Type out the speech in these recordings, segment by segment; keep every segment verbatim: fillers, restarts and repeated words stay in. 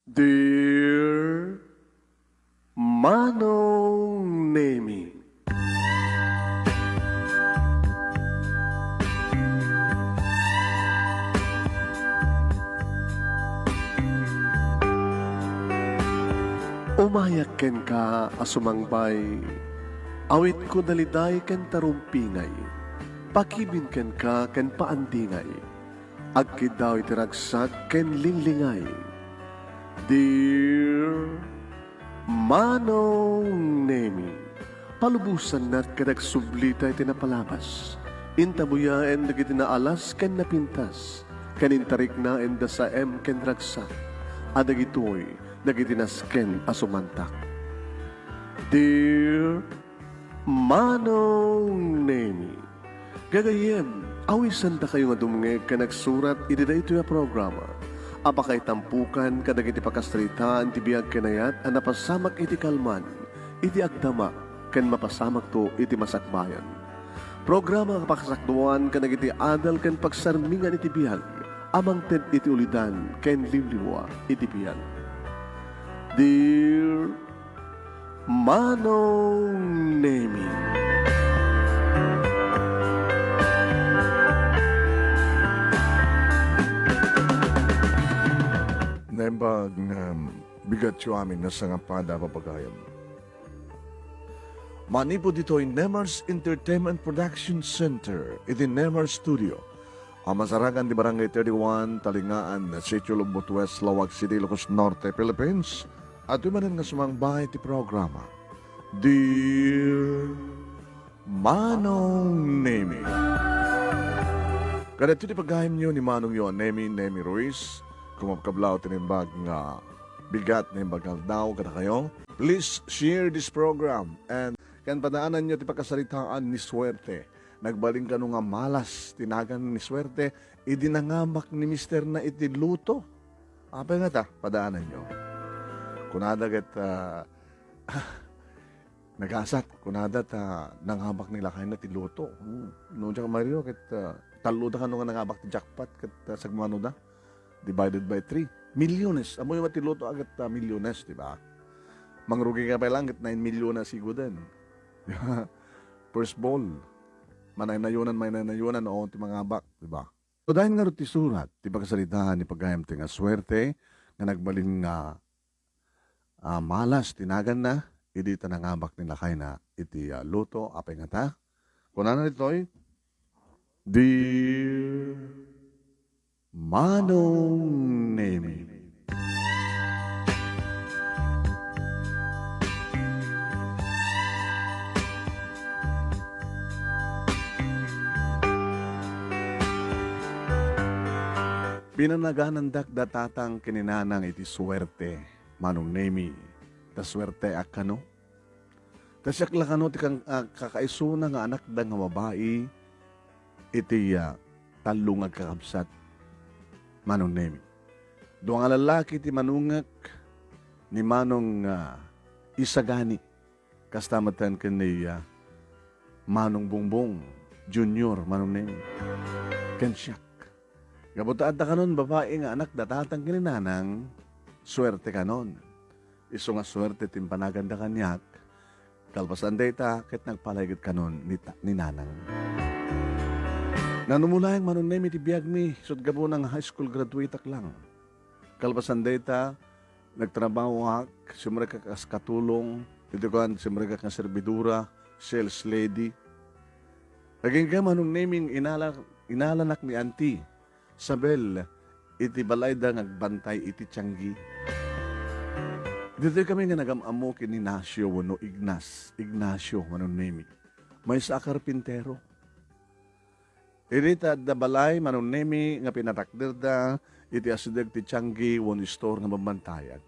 Dear Manong Nemi. Umayak kenka a sumangbay, awitko daliday ken tarumpingay, pakibin kenka ken paandingay. Agkiddaw iti ragsak ken linglingay. Dear Manong Nemi, palubosannak ket agsublita iti napalabas. Intabuyaen dagiti naalas ken napintas, ken intariknaen da saem ken ragsak, a dagitoy dagiti nasken a sumantak. Dear Manong Nemi, gagayyem, awisandakayo nga dumngeg ken agsurat iti daytoy a programa a pakaitampokan kadagiti pakasaritaan ti biag ken ayat a napasamak iti kalman, iti agdama, ken mapasamakto iti masakbayan. Programa a pakasakduan kadagiti adal ken pagsarmingan iti biag a mangted iti ulidan ken liwliwa iti biag. Dear Manong Nemi. Naimbag nga bigatyo amin nga sangapada, papagayam. Manipud ditoy Nemers Entertainment Production Center, iti Nemers Studio, a masarakan ti Barangay thirty-one, Talingaan, Sitio Lombot West, Laoag City, Ilocos Norte, Philippines, adtoy manen nga sumangbay ti programa. Dear Manong Nemi. Kadagitoy ti pagayamyo ni Manongyo a Nemi, Nemi Ruiz, kumabkablaw ti naimbag nga bigat, naimbag nga aldaw kadakayo. Please share this program and ken padaananyo ti pakasaritaan ni Suerte. Nagbalin kano nga malas ti nagan ni Suerte idi nangabak ni misterna iti luto. Apay ngata, padaananyo. Kunada ket, ah, nagasat, kunada ta nangabak ni lakayna ti luto. Hmm. No, diak Mario, ket, ah, tallo da kano nga nangabak ti jackpot, ket, ah, sagmamanoda. Divided by three. Milyones. Ammoyo met ti luto a ket, ah, milyones, di ba? Mangrugi ka pay lang ket nine milyon a siguden. First ball. Manaynayonan, manaynayonan, o, ti mangabak, di ba? Kunaen ngarud ti surat, ti pakasaritaan ni pagayam ti nga suerte, nga nagbalin nga, ah, malas ti naganna, idi ta nangabak ni lakayna iti, ah, luto, apay ngata? Kunana ditoy, Dear Manong Nemi. Pinanaganandak da tatang ken ni nanang iti suerte, Manong Nemi, ta suerteak kano. Ta siak la kano ti kan-, ah, kakaisuna nga anakda nga babai iti, ah, tallo nga agkakabsat, Manong Nemi. Dua nga lallaki ti manungek, ni Manong, ah, Isagani, kasta met ken ni, ah, Manong Bongbong Junior, Manong Nemi, ken siak. Gapu ta adda kanon babai nga anak da tatang ken ni nanang, suerte kanon. Isu nga suerte ti impanaganda kaniak. Kalpasan dayta, ket nagpalayget kanon ni ta-, ni nanang. Nanumulaeng Manong Nemi ti biagmi, isut' gapuna nga high school graduateak lang. Kalpasan dayta, nagtrabahoak, simrekak kas katulong, iti kuan, simrekak nga servidora, sales lady. Agingga Manong Nemi nga inala-, inalanak ni Auntie Sabel iti balayda nga agbantay iti tianggi. Ditoy kami nga nagam-ammo ken ni Ignacio wenno Ignas, Ignacio, Manong Nemi. Maysa a karpintero. Idi ta adda balay, Manong Nemi, nga pinatakderda iti asideg ti tianggi wenno store nga bambantayak.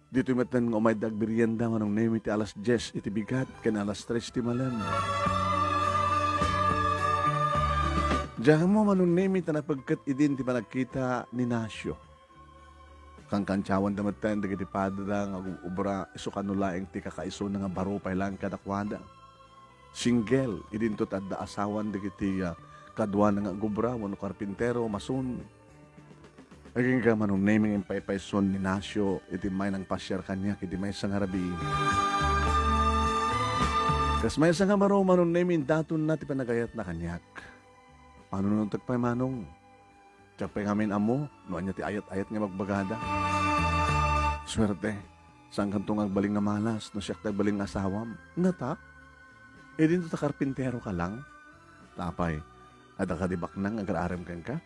Ditoy metten nga umayda agmerienda, Manong Nemi, ti alas dies iti bigat ken alas tres ti malem. Diak ammo, Manong Nemi, ta napegket idin ti panagkita ni Nacio. Kankantiawanda metten dagiti padada nga ag-obra, isu kano laeng ti kakaisuna nga baro pay laeng kadakuada. Single, idinto ti adda asawan dagiti, ah, kaduana nga ag-obra wenno karpintero, mason. Agingga Manong Nemi nga impaypayson ni Nasyo iti may nangpasiar kaniak iti maysa nga rabii. Kas maysa nga baro, Manong Nemi, indatonna ti panagayatna kaniak. Panunottek pay, Manong. Diak pay ngamin ammo no ania ti ayat-ayat nga ibagbagada. Suerte, saankanto nga agbalin nga malas no siak ti agbalin nga asawam. Ngata? Idinto ta karpinteroka lang? Apay, adda kadi baknang nga agar-arem kenka?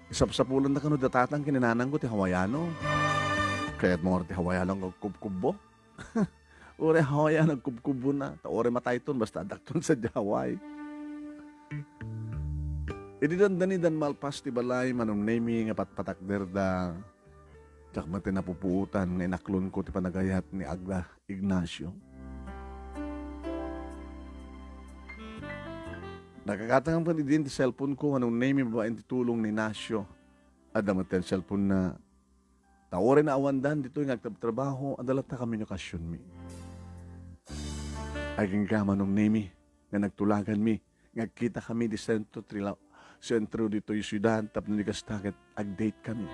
Isapsapulanda kano da tatang ken ni nanangko ti Hawaiano. Kayatmo ngarud ti Hawaiano nga agkubkubbo? Uray Hawaiano agkubkubbona, ta uray matayton basta addakton sadiay Hawaii. Idi dandani dan malpas ti balay, Manong Nemi, nga patpatakderda, diak met napupuotan nga inaklonko ti panagayat ni Agda Ignacio. Nakakatangam ken idin ti cellphone ko, Manong Nemi, babaen ti tulong ni Nasyo. Adda met ti cellphone na, ta uray naawandan ditoy nga agtrabtrabaho, adda latta komunikasionmi. Agingga Manong Nemi nga nagtulaganmi nga agkitakami di sentro ti la-, sentro ditoy siudad tapno di kasta ket agdate kami.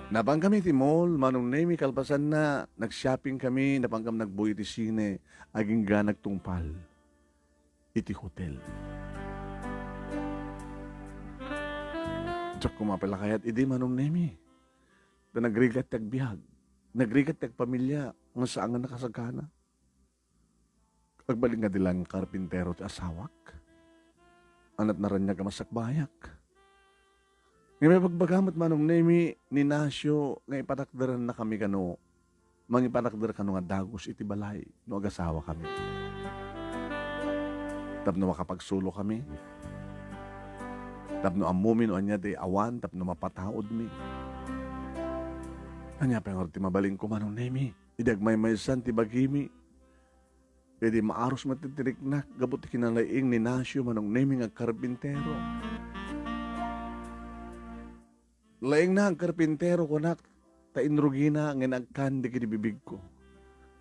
Napankami ti mall, Manong Nemi, kalpasanna, nag-shopping kami, napankami nagbuy iti sine, agingga nagtungpal iti hotel. Diak koma pay la kayat idi, Manong Nemi. Ta nagrigat ti agbiag. Nagrigat ti agpamilia nga saan nga nakasagana. Agbalin nga di laeng karpintero ti asawak. Anat naraniag a masakbayak. Ngem ibagbaga met, Manong Nemi, ni Nasyo nga ipatakderannakami kano, mangipatakder kano nga dagus iti balay no agasawakami. Tapno makapagsulokami. Tapno ammomi no ania ti awan tapno mapataudmi. Ania pay ngarud ti mabalinko, Manong Nemi? Idi agmaymaysan ti bagimi, idi maarus met ti tiriknak gapu ti kinalaing ni Nasyo, Manong Nemi, nga agkarpintero. Laingna agkarpintero, kunak, ta inrugina nga inagkan dagiti bibigko.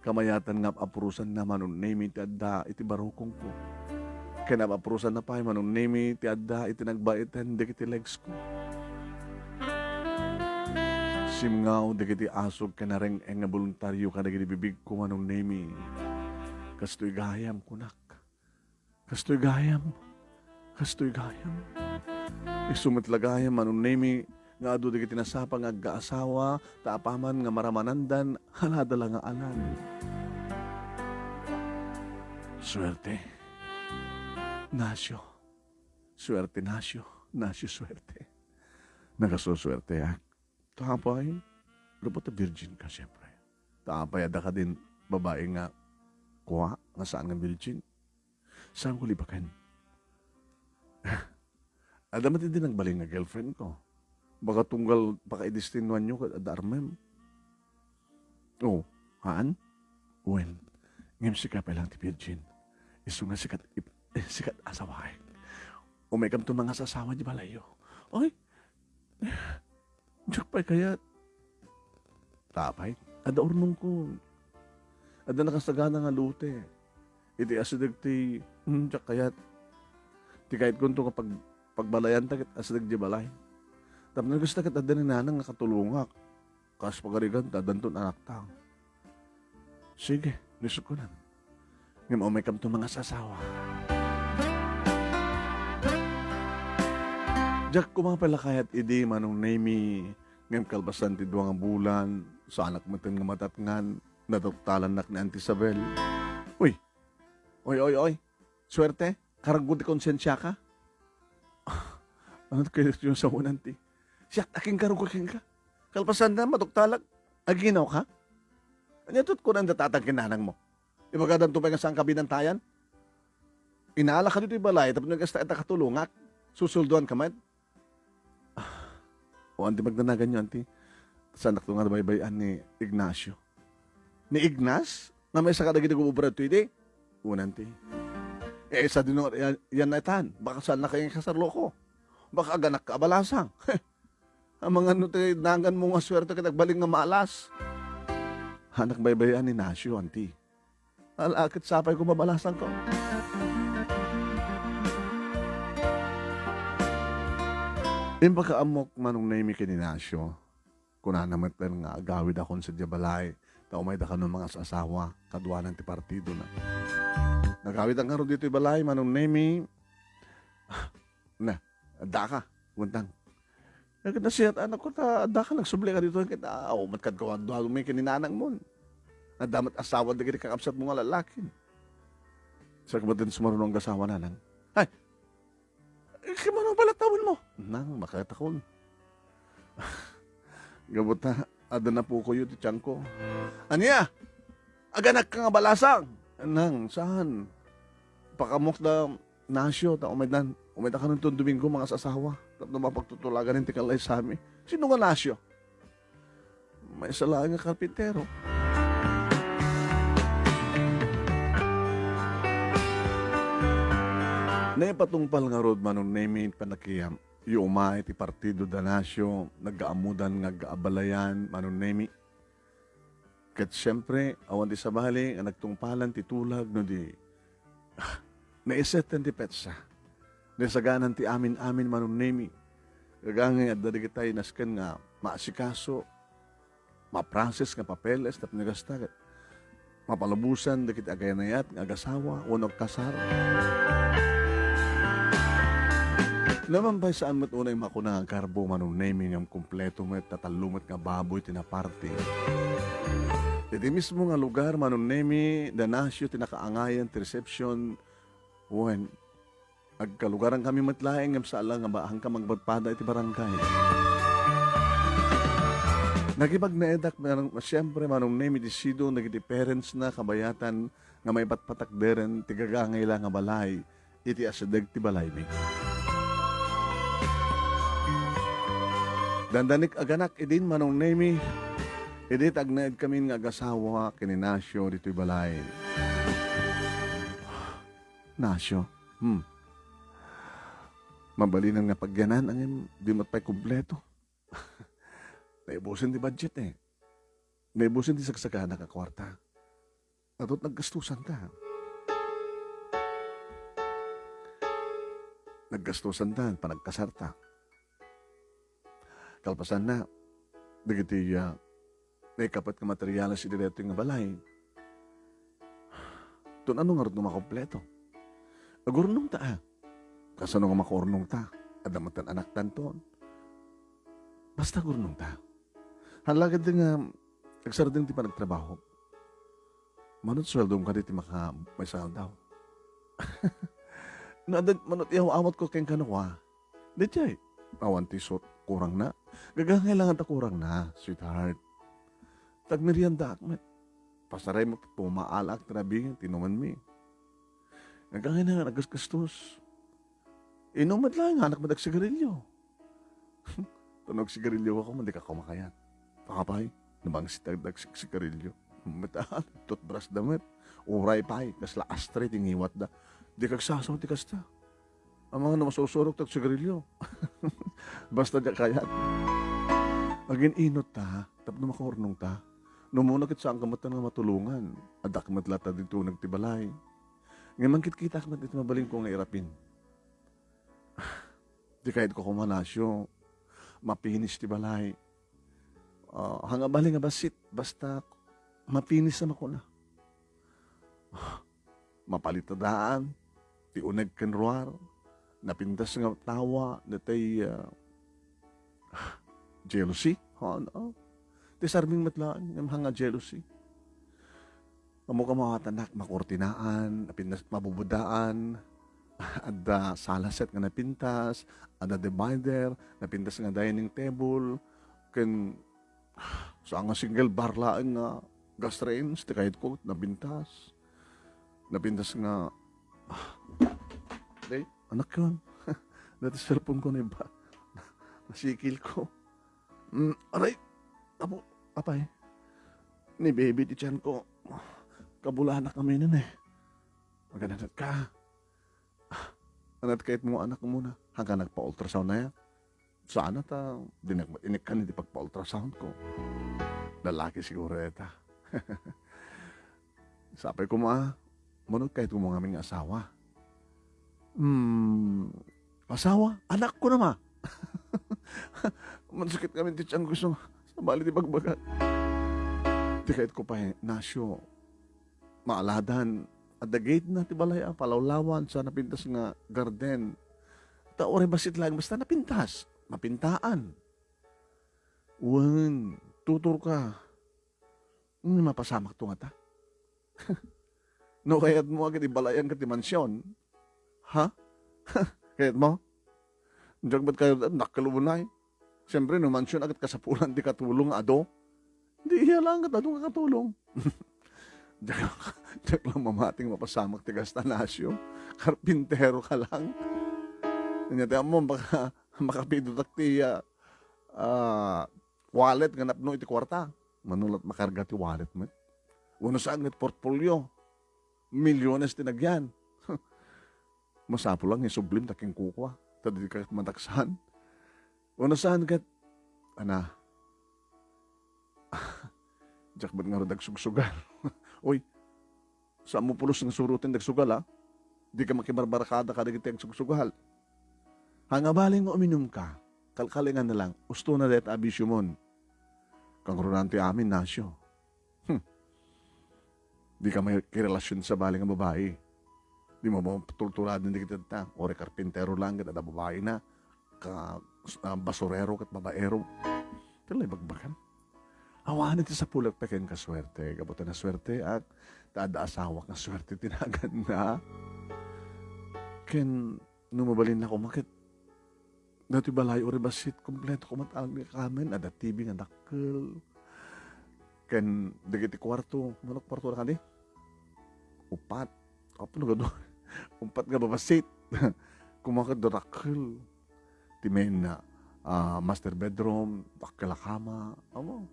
Kamayatan nga ap-apurosanna, Manong Nemi, ti adda iti barukongko. Ken ap-apurosanna pay, Manong Nemi, ti adda iti nagbaeten dagiti legsko. Simngaw dagiti asog ken nareng-eng nga boluntario kadagiti bibigko, Manong Nemi. Kastoy gayam, kunak. Kastoy gayam. Kastoy gayam. Isu met la gayam, Manong Nemi, nga adu dagiti nasapa nga agkaasawa, ta apaman nga maramanandan, halada la nga alan. Suerte. Nasyo. Suerte, Nasyo. Nasyo, suerte. Nagasusuerteak. Ta apay, gapu ta virgin ka, siempre. Ta apay, adda kadin babai nga kua nga saan nga virgin? Saanko libaken? Adda met idi nagbalin nga girlfriend ko. Baka tunggal pakaidestinuanyo ket adda armem. Oh, haan? Wen, ngem sika pay lang ti virgin. Isu nga sikat, ip-, sikat asawaek. Umaykamto mangasasawa di balayyo. Ay, diak pay kayat. Ta apay, adda urnongko. Adda nakasagana nga lote. Iti asideg ti, hmm, diak kayat. Ti kayatkonto nga pag-, pagbalayanta ket asideg di balay. Tapno kasta ket adda ni nanang nga katulongak. Kas pagarigan ta, addanton anakta. Sige, nisukkunan. Ngem umaykamto mangasasawa. Diak koma pay la kayat idi, Manong Nemi, ngem kalpasan ti dua nga bulan, saanak metten nga madatngan, naduktalannak ni Auntie Isabel. Uy! Oy, oy, oy! Suerte, karaggo ti konsensiaka. Ano kayo yung sawanan ti? Siak, aking karaggo kenka. Kalpasan na, maduktalak. Aginaw ka? Anya tot kunan da tatang kinanang mo? Ibagadan to pay nga saan ka binantayan? Inala ka dito balay, tapos nagkasta ita katulungak. Susulduan ka man. Ah, o, anti, magdanagan nyo, anti. Saan ako nga nabaybay-an ni Ignacio? Ni Ignas? Nga may saka dagiti gumubra dito, iti? Una, anti. Eh, sa dino, yan, yan na itan. Baka saan na kayo kasarlo ko? Baka aganak ka abalasang. Amangan no ti nagan mo nga swerte ket agbalin nga malas. Hanak baybay-an ni Nasyo, anti. Ala, ket sapay ko mabalasan ko. Impakaammok, Manong Nemy, ken ni Nacio. Kunana metten nga agawidakon sadiay balay, ta umayda kano mangas-asawa, kaduanan ti partidona. Nagawid ngarud ditoy balay, Manong Nemy. Na, addaka, kuntang. Ket nasayaat, anakko, ta addaka, nagsubli ka ditoy, ket, ah, aw, met kadkayo, aduami ken ni nanangmon. Adda met asawa dagiti kakabsatmo nga lallaki. Siak metten sumaruno nga asawa, nanang. Ay, Kimano pala tawenmo? Nang, makatakon. Gapu ta, adda napukoyo ti tianko. Ania? Aganakka nga balasang? Nang, saan? Pakaammoak da Nacio, ta umaydan, umayda kanon ti Domingo, mangas-asawa. Tapno mapagtutulagan ti kallaysami. Sino nga Nacio? Maysa laeng nga karpintero. Naipatungpal ngarud, Manong Nemy, ti pannakiyam yo umay ti partido da Nacio, naggaammudan nga agabalayan, Manong Nemy. Ket siempre, awan ti sabali nga nagtungpalan ti tulag no di naisetten ti petsa. Naisaganan ti amin-amin, Manong Nemy. Gagangay adda dagitay nasken nga maasikaso, maprocess nga papeles tapno igasta ket mapalubosan dagiti agaynayan nga agasawa wenno agkasar. Naman pay, saan met unay makuna nga karbo, Manong Nemy, ngem kompleto met, ta tallo met nga baboy ti naparti. Iti mismo nga lugar, Manong Nemy, da Nacio ti nakaangayan ti reception. Wen, agkalugaran kami met laeng, ngem saan la nga ba-, haanka mangpadpada iti barangay. Nakipagnaedak, Manong, siempre, Manong Nemy, iti sidong dagiti parents na, kabayatan nga maipatpatakderen ti gagangay la nga balay iti asideg ti balaymi. Dandanik aganak idin, Manong Nemy, idi ti agnaedkamin nga agasawa ken ni Nacio ditoy balay. Nacio, hmm. Mabalinan nga pagyanan, ngem di met pay kompleto. Naibusen ti budget, eh. Naibusen ti sagsagana nga kuarta. Adu ti naggastusan ta. Naggastusan ta, panagkasar ta. Kalpasanna, dagiti, ah, naikapet nga materiales iti daytoy nga balay. Ton ano ngarud no makompleto? Agurnong ta, ah. Kasano nga makaurnong ta? Adda met anaktanton. Basta agurnong ta. Haan la ketdi nga agsardeng ti panagtrabaho. Mano ti sueldom kadi ti maka-, maysa nga aldaw? No adda, mano ti aw-awatko kenka, ah. Daydiay, awan ti isut kurangna. Gagangay la nga adda kurangna, sweetheart. Tagmeriendaak met. Pasaraymo, pumaalaak ti rabii ti inumanmi. Gagangay la nga naggasgastos. Inum met laeng, haanak met agsigarilio. Ton agsigarilio ka, koma, dika kumakayat. Apay, no mangsit dagiti agsigarilio. Met, ah, toothbrush da met. Uray pay, kasla ashtray ti ngiwatda. Dika agsasaw ti kasta. Amangan no masusurok ti agsigarilio. Basta diak kayat. Agin-inot ta, tapno makaurnong ta. No umuna ket saanka met nga matulongan. Addak met latta ditoy nagtibalay. Ngem mangkitkitaak met iti mabalinko nga irapin. Ti kayatko koma, Nacio, mapinis ti balay. Ah, haan nga bali nga bassit, basta mapinis a makuna. Mapalita daan ti uneg ken ruar, napintas nga tawa, daytoy, ah, jealousy, haan, no? Ti sarming met laeng, ngem haan nga jealousy. Ammo, koma, anak, makurtinaan, napintas, mabubudaan, adda sala set nga napintas, adda divider, napintas nga dining table, ken saan nga single bar laeng nga gas range, ti kayatko, napintas. Napintas nga, ah, day, anak yun. Dati cellphone ko na iba. Nasikil ko. Mm, aray, apo, apay. Ni baby ti tiyan ko. Kabulanak kami nun eh. Magananak ka. Ah, anat kayat mo, anak mo na. Hanggang nagpa-ultrasound na yan. Sana ta, dinak inikkan iti pagpa-ultrasound ko. Lalaki siguro eta. Sapay ko, ma, mano kayat mo ngamin nga asawa? Hmm, asawa? Anak ko na, ma. Mansukit ngamin ti tianko isu nga sabali ti bagbagak. Ti kayatko pay, Nasyo, maaladan, adda gate na ti balay a palawlawan sa napintas nga garden. Ta uray bassit laeng basta napintas, mapintaan. Wen, tuturka. Nga mapasamakto ngata. No kayatmo a ket ibalayan ket ti mansion. Ha? Kayatmo? Diak met kayo, dakkel unay. Siyempre, no mansion a ket kasapulan ti katulong nga adu. Di iya lang ket adu nga katulong. Diak, diak lang mamati nga mapasamak ti gasta, Nasyo. Karpinteroka lang. Ania ti ammom, baka makapidotak ti, ah, ah, wallet nga napno iti kuarta. Mano la't makarga ti wallet met. Wenno saan ket portfolio. Milyones ti nagyan. Masapul lang nga isublim ta ken kukua. Ta dika ket mataksan. Wenno saan ket, ana, diak met ngarud agsugsugal. Uy, saanmo pulos nga suroten dagsugal, a? Dika makibarbarakada kadagiti agsugsugal. Haan nga bale nga uminumka, kalkalinganna lang, ustona dayta a bisiomon. Kangrunan ti amin, Nasyo. Hmm. Dika makirelasion sabali nga babai. Dimo matultuladen dagiti tattao. Uray karpintero lang ket adda babaina. Ka, ah, basurero ket babaero. Ket la ibagbagam. Awanen ti sapulek pay ken kasuerte. Gapu ta nasuerteak, ta adda asawak nga suerte ti naganna. Ken no mabalinna koma ket datoy balay uray bassit, kompleto koma ti amin. Adda T V nga dakkel. Ken dagiti kuarto, mano kuarto na kadi? Upat. Apo no kadu. Upat nga babassit. Koma ket dakkel. Ti main, ah, master bedroom, dakkel a kama. Amo.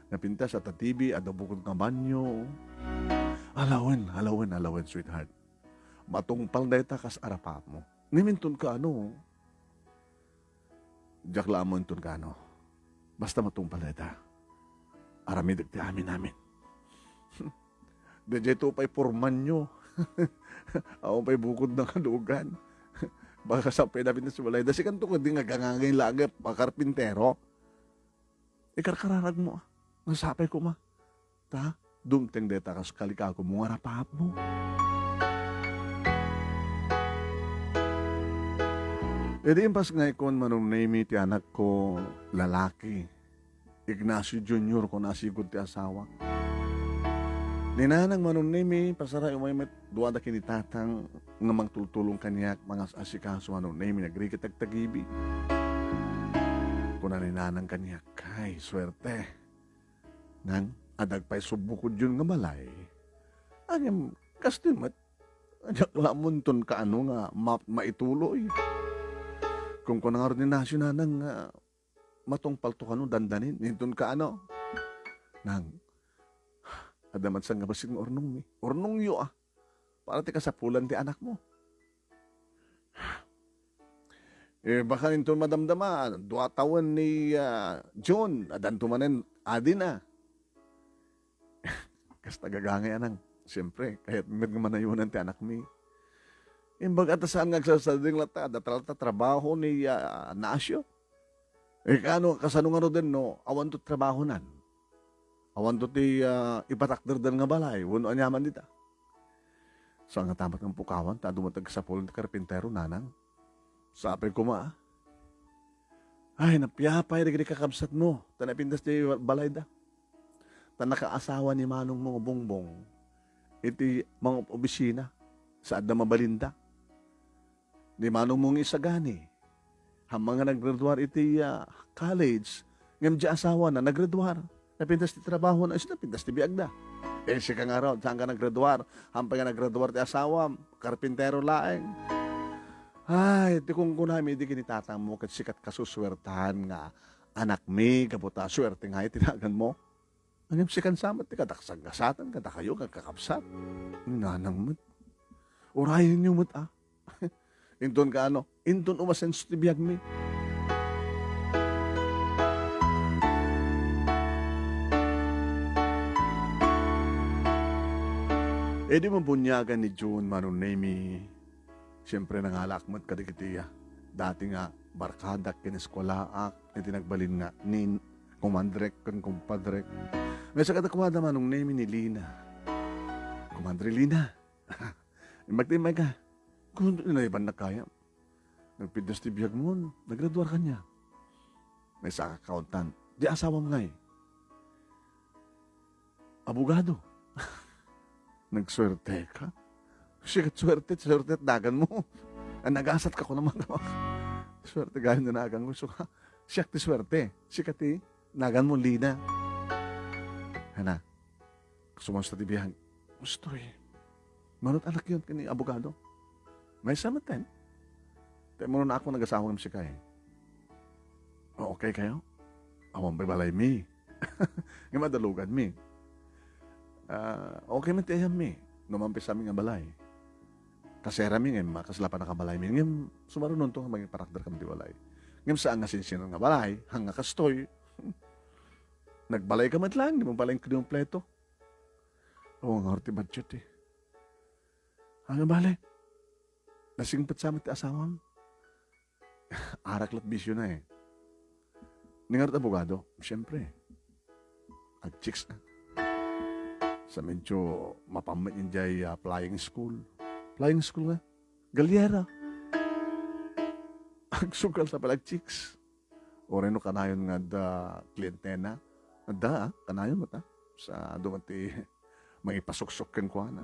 Napintas, adda T V, adda bukod nga banyo. Alawen, alawen, alawen, sweetheart. Matungpal dayta kas arapaapmo. Ngem inton kaano, diak la ammo inton kaano. Basta matungpal dayta. Aramidek ti amin-amin. Daydiay to pay pormanyo. Awan pay bukod na kadugan. Baka sa pay dapit na si balay. Dasikanto kadi nga gangangay lagip a karpintero. Ikarkararagmo, a. Nasapay koma. Ta, dumteng dayta kas kalikago mo nga rapaapmo. Idi impas nga ikon Manong Nemy ti anakko, lalaki. Ignacio Junior, kuna sigud ti asawa. Ni Nanang Manong Nemy, pasara umay met dua da ken ni Tatang nga mangtultulong kaniak, mangas-asikaso Manong Nemy, nagrikit agtagibi. Kuna ni Nanang kaniak, "Ay, suerte. Nang, adda pay subbukodyon nga balay. Ngem, kastoy met, diak la ammo inton kaano nga ma-, maituloy." Kunkuna ngarud ni Nasyo, Nanang, nga matungpalto kano dandanin, inton kaano. Nang, adda met sa nga bassit nga urnongmi. Urnongyo, a. Para ti kasapulan ti anakmo. Eh, baka inton madamdama, dua tawen ni, ah, June, addanto manen adina. Kasta gagangay, Nang. Siyempre, kayat met nga manayonan ti anakmi. Imbag ta saan nga agsasading latta, adda talatta trabaho ni, ah, Nasyo. Eh, kaano, kasano ngaruden no awanto trabahonan? Awanto ti, ah, ipatakderdan nga balay, wenno aniaman dita. Saan nga tamat nga pukawan, ta adu met agsapulan ti karpintero, Nanang. Sapay koma, a. Ay, napiapay dagiti kakabsatmo, ta napintas ti balayda. Ta nakaasawa ni manongmo nga Bongbong iti mangop-obisina, sa adda mabalinda. Ni manongmo nga isagani, hamman nga naggraduar iti, ah, college, ngem di asawana naggraduar. Napintas ti trabahona, isu napintas ti biagda. Eh, sika ngarud, saan ka naggraduar? Hampay nga naggraduar ti asawam, karpintero laeng. Ay, ti kunkunami idi ken ni tatangmo ket sikat kasusuertahan nga anakmi, gapu ta suerte nga iti naganmo. Ngem sikan sa met ti kadaksangasatan kadakayo nga agkakabsat. Ni nanang met. Urayenyo met, a. Inton kaano, inton umasenso ti biagmi. Idi mabuniagan ni June, Manong Nemy, siyempre, nangalaak met kadagiti, ah, dati nga barkadak ken eskuelaak, iti nagbalin nga ni kumadrek ken kumpadrek. Maysa kadakuada, Manong Nemi, ni Lina. Kumadre Lina, immay ta immay ka. Kun inayban na kaya. Nagpiddas ti biag mo, naggraduar ka niya. Maysa a kauntan. Di asawam ngay? Abogado. Nagsuerte ka? Sikat suerte, suerte ti nagan mo. Ang nagasat ka ko naman. Suerte gayam na nagan ko. So, siak ti suerte. Sikat ti nagan mo, Lina. Hana, sumusta ti biag? Gusto eh. Manut anak yun, kini abogado. Maysa met ten. Te, mano na ako nag-asawa ng sikay. O, okay kayo? Awan pa'y balay mi. Nga madalugan mi. Ah, okay man ti ayam mi. No mampisa mi nga balay. Kasera mi nga, kasla pa nakabalay mi. Nga, sumarunon to nga maging parakder kami di balay. Nga, saan nga sinsinan nga balay, hang nga kastoy. Nagbalay ka met lang, di mo pala yung kinumpleto. Oo nga, ti budget eh. Ano bale? Nasingpet sa ti asawam. Arak lat bisyo na eh. Ningarut abogado, siyempre. Ag-chicks na. Sa medyo mapamit niya jay, ah, flying school. Flying school nga? Galyera. Agsugal sa pala ag-chicks. Uray no kanayon nga adda klientena. Adda, ah, kanayon met, ah. Sa duman ti mangipasuksok kenkuana.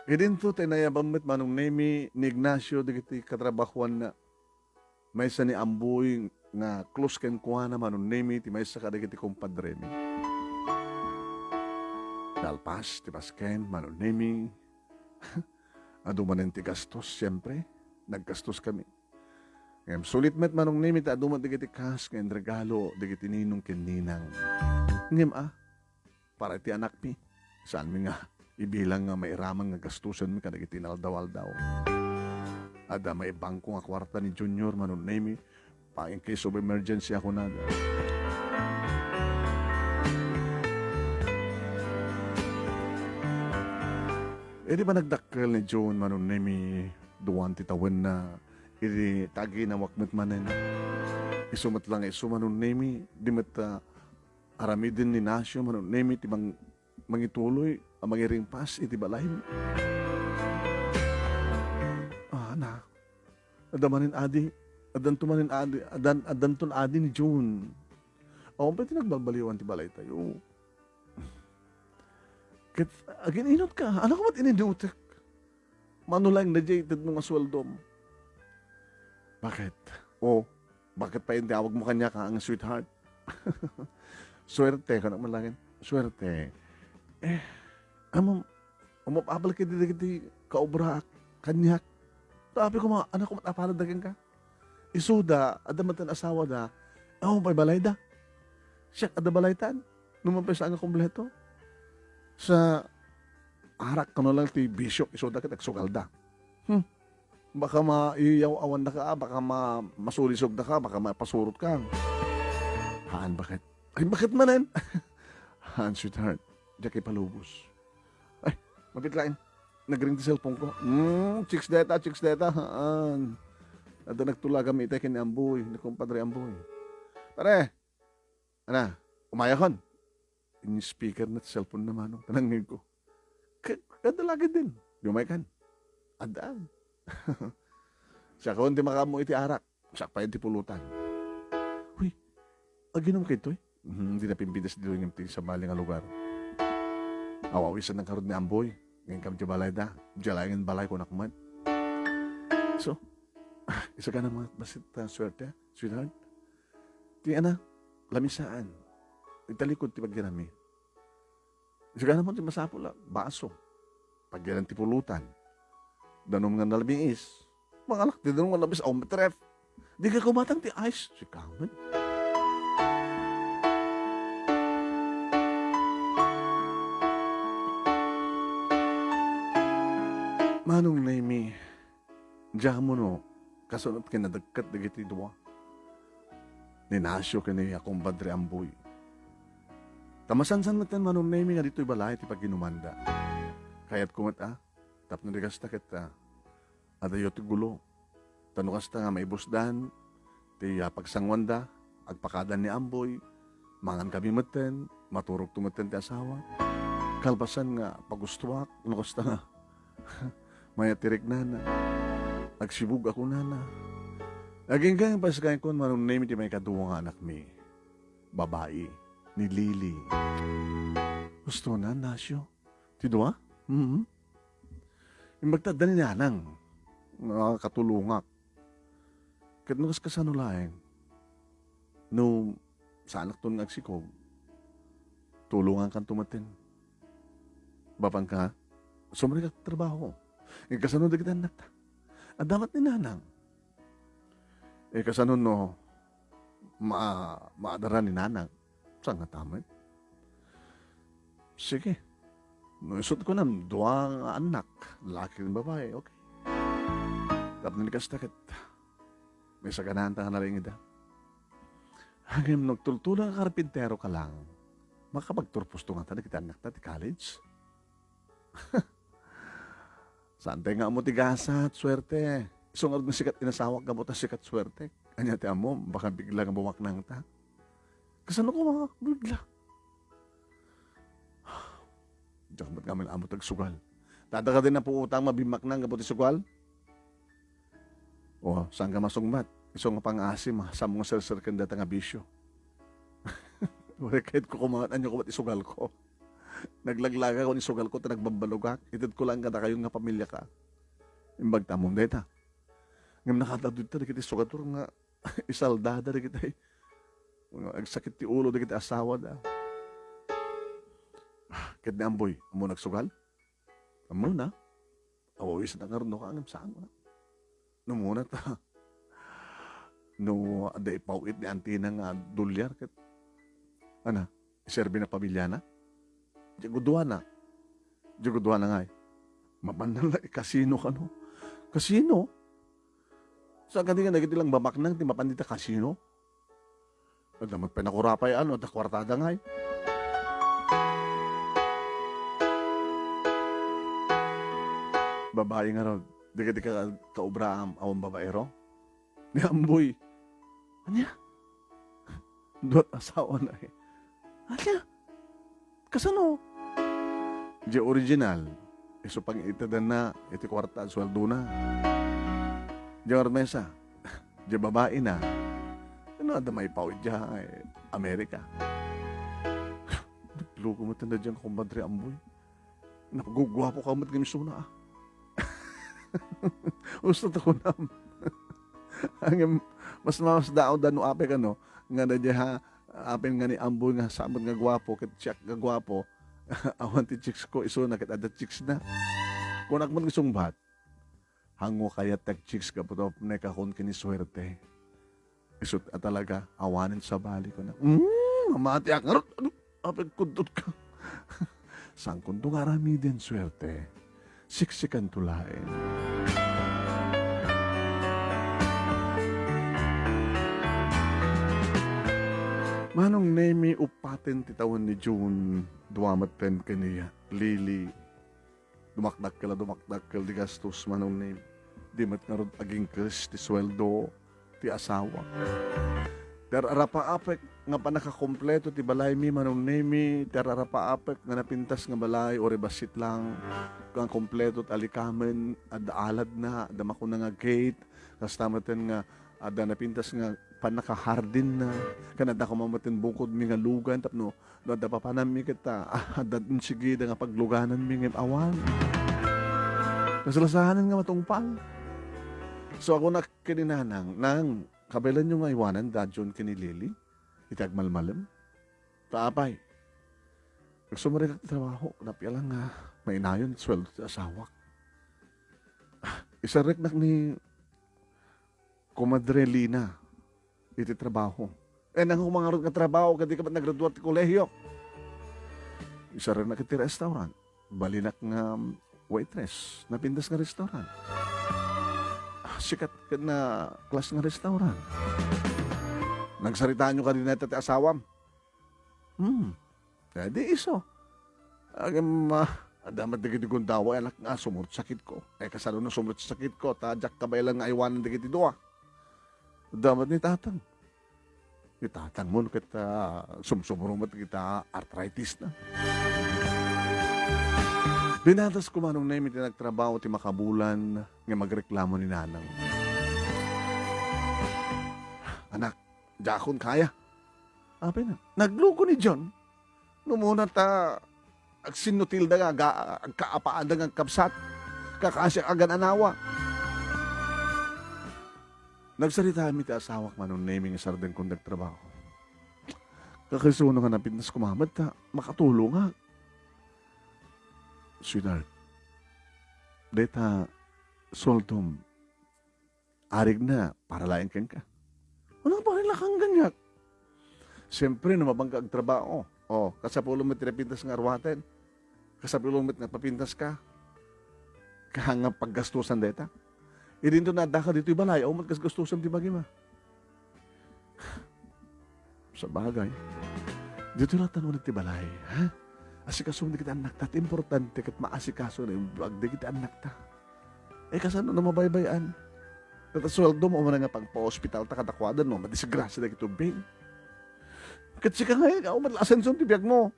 Idinto ti nayaban met Manong Nemi ni Ignacio dagiti katrabahuanna. Maysa ni Amboy nga close kenkuana Manong Nemi ti maysa kadagiti kumpadremi. Nalpas ti pasken Manong Nemi. Adu manen ti gastos, siempre. Naggastos kami. Ngem sulit met Manong Nemi ta adu met dagiti kas nga inregalo dagiti ninong ken ninang. Ngem, ah, para iti anakmi, saanmi nga ibilang nga mairaman nga gastusenmi kadagiti inaldaw-aldaw. Adda maibangko nga kuarta ni Junior Manong Nemi, pa in case of emergency a kunada. Idi panagdakkel ni June Manong Nemi, duan ti tawenna, idi taginawak met manen. Isu met lang isu Manong Nemi, di met, ah, aramiden ni Nasyo Manong Nemi ti mang-, mangituloy a mangiringpas iti balay. Ah, na. Adda manen adi, addanto manen adi, addan-, addanton adi ni June. Awan pay ti nagbalbaliwan ti balaytayo. Ket agin-inut ka, ano ka met ininutek? Mano laeng na jay itedmo nga sueldom? Bakit? O, bakit pay ti awagmo kaniak nga sweetheart? Suerte, kano man langin? Suerte. Eh, amo, umapabal kiti dagiti kaobraak kaniak. Tapi ko, mga anak ko, matapalad da kenka. Isuda, adda met ti asawada, awan pay balayda. Siak, adda balaytan. No man pay saan nga kompleto. Sa arak kano lang ti bisyo, isuda ket agsugalda. Hmm. Baka maiyaw-awanda ka, baka ma-, masulisog da ka, baka mapasurot ka. Haan, bakit? Ay, bakit manen? Haan, sweetheart. Diak ipalubos. Ay, mabit laeng. Nagring ti cellphone ko. Hmm, chicks deta, chicks deta. Haan. Adda nagtulagam ita ken ni Amboy, ni kumpadre Amboy. Pare, ana, umayakon. In-speaker na ti cellphone na manong. Tanangin ko. Ka-, kada lagi din. Di umay kan. Addaan. Siak ti makaammo iti arak. Siak pay ti pulutan. Huy, aginom kaytoy? Hmm, di na pimpidas ditoy ngem ti sabali nga lugar. Awawisan ng karod ni Amboy. Ngayon kami ti balay da. Diya laeng balay ko nakman. So, isa ka na mga basit, ah, swerte, sweetheart. Ti ana, lamisaan. Italikod ti paggirami. Sigana mo ti masapul a baso. Pagyanan ti pulutan. Danum nga nalamiis. Mangalak ti danum nga nalamiis. Awan met ref. Di ka kumatang ti ice. Sikamen. Manong Nemi, diamo no, kasunot ken nadagket dagiti dua. Ni Nasyo ken ni Kumpadre Amboy. Ta masansan met Manong Nemi nga ditoy balay ti paginumanda. Kayatko met a, tapno di kasta ket, ah, adayo ti gulo. Ta no kasta nga maibusdan ti, ah, pagsanguanda, agpakadan ni Amboy, mangan kami metten, maturogto metten ti asawa. Kalpasan nga pagustoak, no kasta nga mayat ti riknana. Agsibug a kunana. Agingga nga paskayko, Manong Nemi, ti maikadua nga anakmi. Babai, ni Lily. Gusto na, Nasyo? Ti dua? Mm. Imbag ta adda ni Nanang nga katulongak. Ket no kas-, kasano laeng? No saanakton nga agsikog, tulongankanto metten. Bapanka, sumrekak ti trabaho. Ket kasano dagiti annakta? Adda met ni Nanang. Eh, kasano no ma-, maadara ni Nanang? Saan nga tamen? Sige. No isut' kunam, dua nga annak, laki ken babai, okay. Tapno ni kasta ket, may saganaanta nga nalaingida. Ngem no agtultulo nga karpinteroka lang, makapagturposto ngata dagiti annakta ti college? Saantay nga ammo ti gasat, suerte. Isu ngarud nga sikat inasawak, gapu ta sikat suerte. Ania ti ammo, baka bigla nga bumaknangta. Kasano ko nga bigla? Diak met ngamin ammo ti agsugal. Adda kadi napuotang mabimmaknang gapu ti sugal? O, saanka masungbat? Isu nga pangaasim, saanmo nga serserken dayta nga bisio. Uray kayatko kumangan, ania ko met isugalko. Naglaglagak ken isugalko ta nagbabbalogak. Itedko laeng kadakayo nga pamiliaka. Imbag ta ammom dayta. Ngem nakaadda dita dagiti sugator nga isaldada dagiti nga agsakit ti ulo dagiti asawada. Ket ni Amboy, ammona agsugal? Ammona. Awawisna ngarud no kangem saan na. No muna ta. No adda ipaw-it ni antina nga dolyar ket, ana, iserbi na pamiliana? Diak guduana. Diak guduana ngay. Mapan na la ikasino kano? Kasino? Saan kadi nga dagiti lang bamaknang ti mapan dita kasino? Adda met pay nakurapay, ano, adda kuartada ngay. Babai ngarud, dagiti ka-, kaubraam, awan babaero? Ni Amboy. Ania? Duat asawana, eh. Ania? Kasano? Diay original, isu pangitadanna iti kuarta a sueldona. Diay ngarud maysa, diay babaina. Ano, adda maipaw idiay Amerika. Nagluko met diay nga kumadre Amboy. Naguguapoka met ngem isuna, ah. Gusto ta kunam. Ngem, mas, mas daawda no apay kano, nga na diay ha, apay nga ni Amboy nga saan met nga guapo, ket siak nga guapo. Awan ti chicks ko, isuna ket adda chicks na. Kunak met nga sungbat, hango kayat ti agchicks gapu ta upnekakon ken ni suerte. Isut' a talaga, awanen sabali, kuna. Mm, mamatiak ngarud. Adu, apay kuntot ka. Saankonto nga aramiden suerte. Siksikanto laeng. Manong Nemi, uppaten ti tawen ni June, dua metten ken ni Lily. Dumakdakkel a dumakdakkel ti gastos, Manong Nemi. Di met ngarud agingkes ti sueldo ti asawa. Ti ar-arapaapek nga pannakakompleto ti balaymi, Manong Nemi, ti ar-arapaapek nga napintas nga balay, uray bassit lang, nga kompleto ti alikamen, adda aladna, adda makuna nga gate, kasta metten nga adda napintas nga pannakahardinna, ken adda koma metten bukodmi nga lugan tapno no adda papananmi ket, ah, adda insigida nga paglugananmi ngem awan. Kasla saanen nga matungpal. So, kunak ken ni Nanang, "Nang, kabaelanyo nga aywanen da June ken ni Lily iti agmalmalem? Ta apay, sumrekak ti trabaho, napia lang nga mainayon ti sueldo ti asawak. Ah, isarreknak ni Komadre Lina iti trabaho." "Eh, nang, koma ngarud nga trabaho, ket dika met nagradua ti kolehio?" "Isarreknak iti restaurant. Balinak nga waitress, napintas nga restaurant. Ah, sikat ken na class nga restaurant." "Nagsaritaanyo kadi dayta ti asawam?" "Hmm. Eh, di isu. Agim, ah, Adda met dagiti gundaway, anak, nga sumurot sakitko. Eh, kasano no sumurot sakitko, ta diak kabaelan nga aywanen dagiti dua. Adda met ni tatang. Ni tatangmo ket, ah, sumsumrot met ita arthritis na. Dinatas ko, Manong Nemi, ti nagtrabaho ti makabulan nga magreklamo ni nanang. Anak, diakon kaya. Apay na, nagluko ni John. No umuna ta agsinnutilda nga aga-, agkaapaanda nga agkabsat. Kakasi agan-anawa. Nagsarita mi ti asawak, Manong Nemi, nga sardengko nga agtrabaho. Kakasuno nga napintas ko mamet ta makatulongak. Sweetheart, deta sueldom, arigna para laeng kenka. Ano ba rin lakang ganyak? Siyempre, no mapangka agtrabaho, oh, kasapulo met ti napintas nga arwaten. Kasapulo met nga papintas ka. Kaya nga paggastusan deta. Idinto na adda ka ditoy balay, awan met gasgastusan ti bagim. Sabagay, ditoy latta ulit ti balay, ha? Asikaso dagiti annakta, ti importante ket maasikaso na yung agdagiti annakta. Eh, kasano no mabaybay-an? Deta sueldo mo, umuna nga pagpa-hospital ta kadakuada, no, madisgrasya dagiti ubbing. Ket sika nga, ikaw, met la asenso ti biag mo.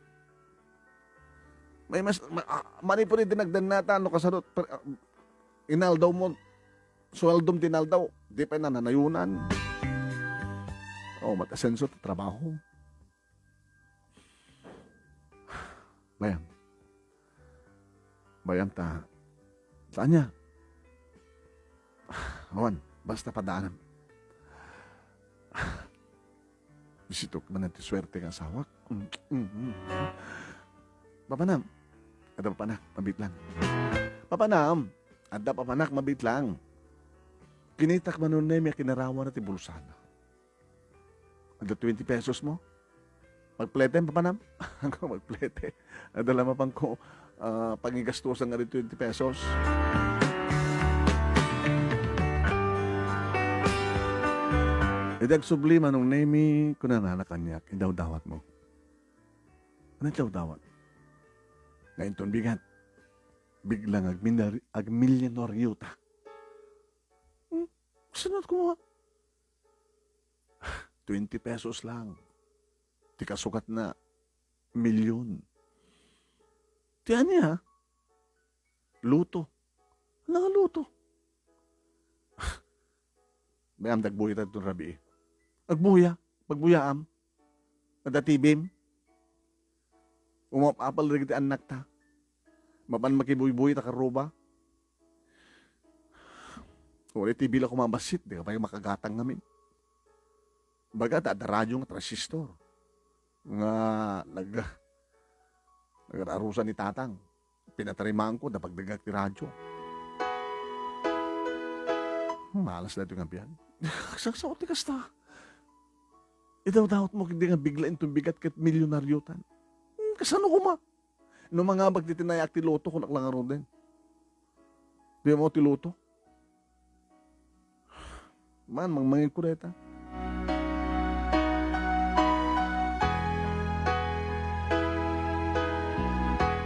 May mas, ma-, ah, manipud iti nagdannata, no, kasano, per-, ah, inaldaw mo, sueldom ti inaldaw, di pay nananayunan. Oh, mat-asenso ti trabaho. Bayam. Bayam ta. Saan niya? Awan, basta padaanam. Bisitok man ti suerte nga asawak. Mm, mm, mm. Papanam. Adda papanak, mabit lang. Papanam. Adda papanak, mabit lang. Kinitak, Manong Nemi, a kinarawana ti bulsana. Adda twenty pesos mo? Magplete, papanam? Ako magplete. Adda la mapanko, ah, pangigastusan nga di twenty pesos. Idi agsubli, Manong Nemi, kunana kaniak, idawdawat mo. Ano idawdawat? Nga inton bigat, biglang agminar-, agmilyonaryo ta. Hmm? Saan kumuha? Twenty pesos lang. Ti kasukat na milyon. Ti ania? Luto. Ano nga luto? Bayam, dagbuya ta itong rabii. Agbuya. Pagbuyaam. Adda T V-m. Umap-apal dagiti annakta. Mapan makibuybuy ta karuba. Uray T V la koma bassit, di ka pay makagatang ngamin. Baga, ta adda radyo nga transistor. Nga nag-, nagararusan ni tatang. Pinatarimaanko, napagdengngak ti radyo. Hmm, malas daytoy nga biag. Sagsao ti kasta. Idawdawat mo, di nga bigla inton bigat ket milyonaryo tan. Hmm, kasano koma? No mangabak ti tinayak ti loto, kunak la ngaruden. Di mo ti loto? Man, mangmangegko dayta.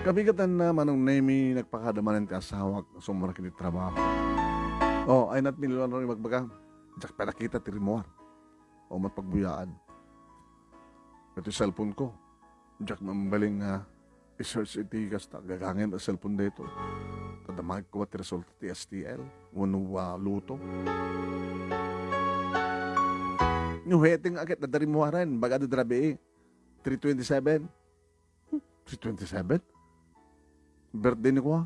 Kabigatanna, Manong Nemi, nagpakada manen ti asawak, sumrek iti trabaho. Oh, ay, nat milyon, ano yung magbaga? Diak pay nakita ti rimuar. O, mat pagbuyaan. Iti cellphone ko. Diak mambaling nga i-search iti kasta gagangin a cellphone daytoy. Ta damagko ti resulta ti S T L wenno, ah, luto. No huweteng a ket adda rimuaren, baga adda rabii, three twenty-seven. Hmm, three twenty-seven? Birthday ni kua.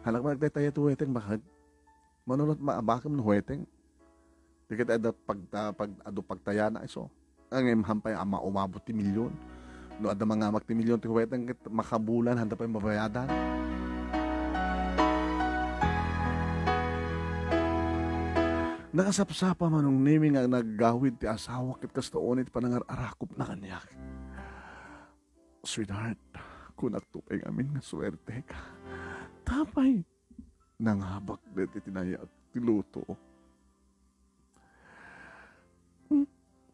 Halak man agtaytayat huweteng, bakit? Mano lat maabakem no huweteng? Di ket adda pag-, ah, pag-, adu pagtayana isu. Ngem hampay a ma-, umabot ti milyon. No adda mangamak ti milyon ti huweteng ket makabulan, handa pay mabayadan. Nakasapsapa, Manong Nemi, nga naggawid ti asawak ket kasta unay ti panangar-arakupna kaniak. Sweetheart, kunakto pay ngamin nga suerteka. Tapay, nangabak daytoy tinayak ti luto. Hmm?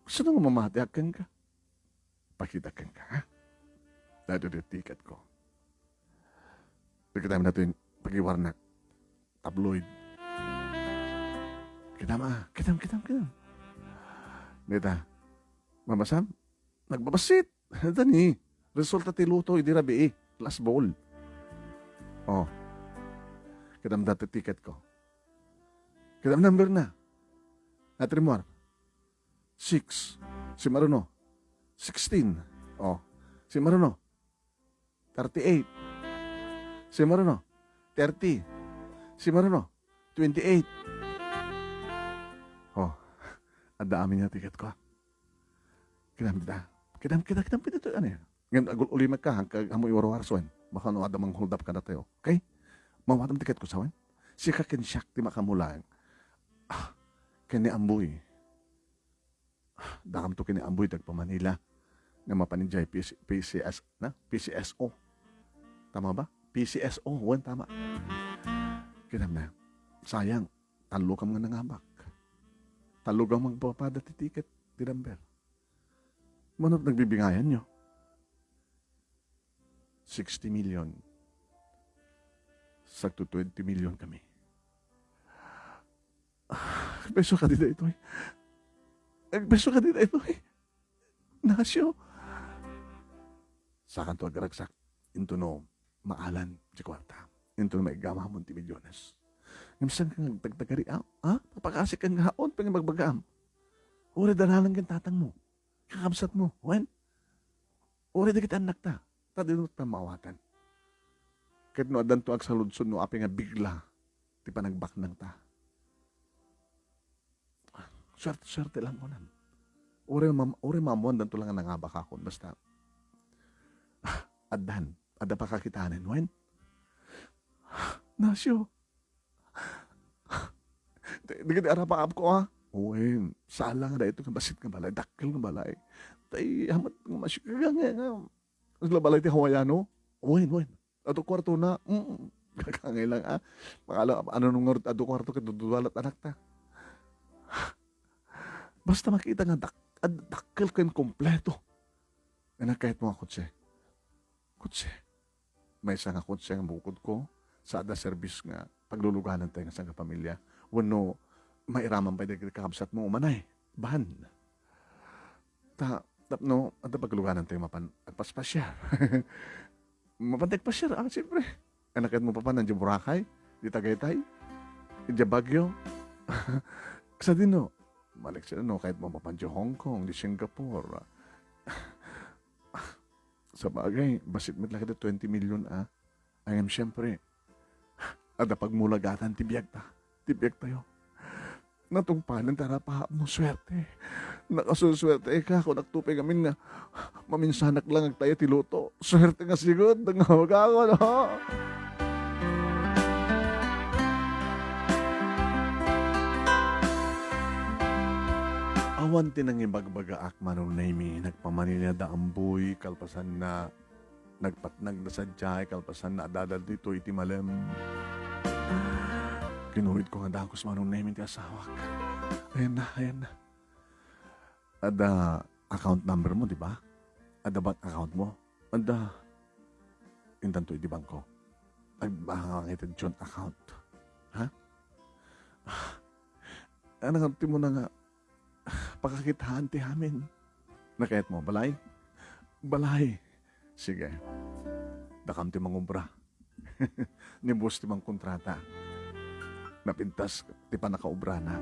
Sino nga mamatiak kenka? Pakitak kenka, ha? Daytoy ti ticket ko. Kitam daytoy pagiwarnak. Tabloid. Kitam, ah. Kitam, kitam, kitam. Dita. Mabasam? Nagbabassit. Dani. Resulta ti luto, idi rabii. Last ball. Oh. Kitam daytoy ticket ko. Kitam number na. At rimor. Six. Si Maruno. Sixteen. Oh. Si Maruno. Thirty-eight. Si Maruno. Thirty. Si Maruno. Twenty-eight. Oh. Adda amin nga ticket ko. Kinam kita. Kinam kita, kinam kita to, ano yan? Ngayon, agul-ulimek ka, hangka, amo iwarwar, so, baka no, adda mang hold up ka na tayo. Okay? Mawatam ticket ko, sawen? Sika ken siak ti makamulaeng. Ah, ken ni Amboy. Ah, dakam to ken ni Amboy, tagpa Manila. Nga mapan idiay P C, P C S, na? P C S O. Tama ba? P C S O, wen, tama. Kinam na. Sayang, tallo kam nga nangabak. Tallo kam magpapada ti ticket, ti number. Mano nagbibingayan nyo? Sixty million. Sagto twenty million kami. Ah, peso ka di daytoy. Ay, peso ka di daytoy. Nasyo. Sakanto agragsak. Into no, maalan ti kuarta. Into no, maigamamon ti milyones. Ngem saan ka nga agtagtagari, ah? Ha? Papakasik ka nga haon, pangibagbagam. Uray dalanan ken tatang mo. Kakabsat mo. Wen? Uray dagiti annakta. Ta dino ta maawatan. Ket no addanto agsaludsod no apay nga bigla ti panagbaknangta. Suerte-suerte lang kunan. Uray mam-, uray maammoandanto lang nga nangabakakon. Basta, addan. Adda pakakitanen, wen? Nasyo. Di, di, di, arapakap ko, ah. Wen, sala nga dayto nga bassit nga balay, dakkel nga balay. Tay, hamat nga masyo, nga, nga, nga, nga balay ti Hawaiano. Wen, wen. Adu kwarto na. Mm. Kakangay lang, ah. Makala, ano nung ngarud adu kwarto ket dudualat anak ta. Basta makita nga dak-, ad-, dakkel ken kompleto. Nga nakayat mo nga kotse. Kotse. Maysa nga kotse nga bukod ko, sa adda serbis nga pagluluganan tayo nga sangkapamilya. Wenno, mairaman pay dagiti kakabsat mo, umanay. Ban. Ta, tapno, adda pagluganan tayo mapan, agpaspasiar. Mapan tayo agpasiar, ah, siyempre. Anak mo papan, nandiyan Boracay, di Tagaytay, di Baguio. Sa dino, malik sila, no, kahit mo papan di Hong Kong, di Singapore. Sa bagay, bassit met la kada twenty million, ah. Ay, ngem siyempre, adda pagmulagatan ti biag ta, ti biag tayo. Natungpalan ta rapaap mo suerte. Nakasuswerte ka, kun agtupay ngamin nga maminsanak lang agtayo ti luto. Suerte nga sigud, nga magako, no? Awan ti nangibagbagaak, Manong Nemy, nagpamanila da Amboy, kalpasan na nagpatnag da sadiay, kalpasan na adda ditoy iti malem. Kinurit ko nga dakes, Manong Nemy, ti asawak. Ayan na, ayan na. Adda account number mo, di ba? Adda bank account mo? Adda. Intanto iti bangko. Agbanga iti joint account. Ha? Ano nga ti mo na nga pakakitaan ti amin? Nakayat mo, balay? Balay. Sige. Dakam ti mangubra. Ni boss ti mangkontrata. Napintas ti pannakaubrana.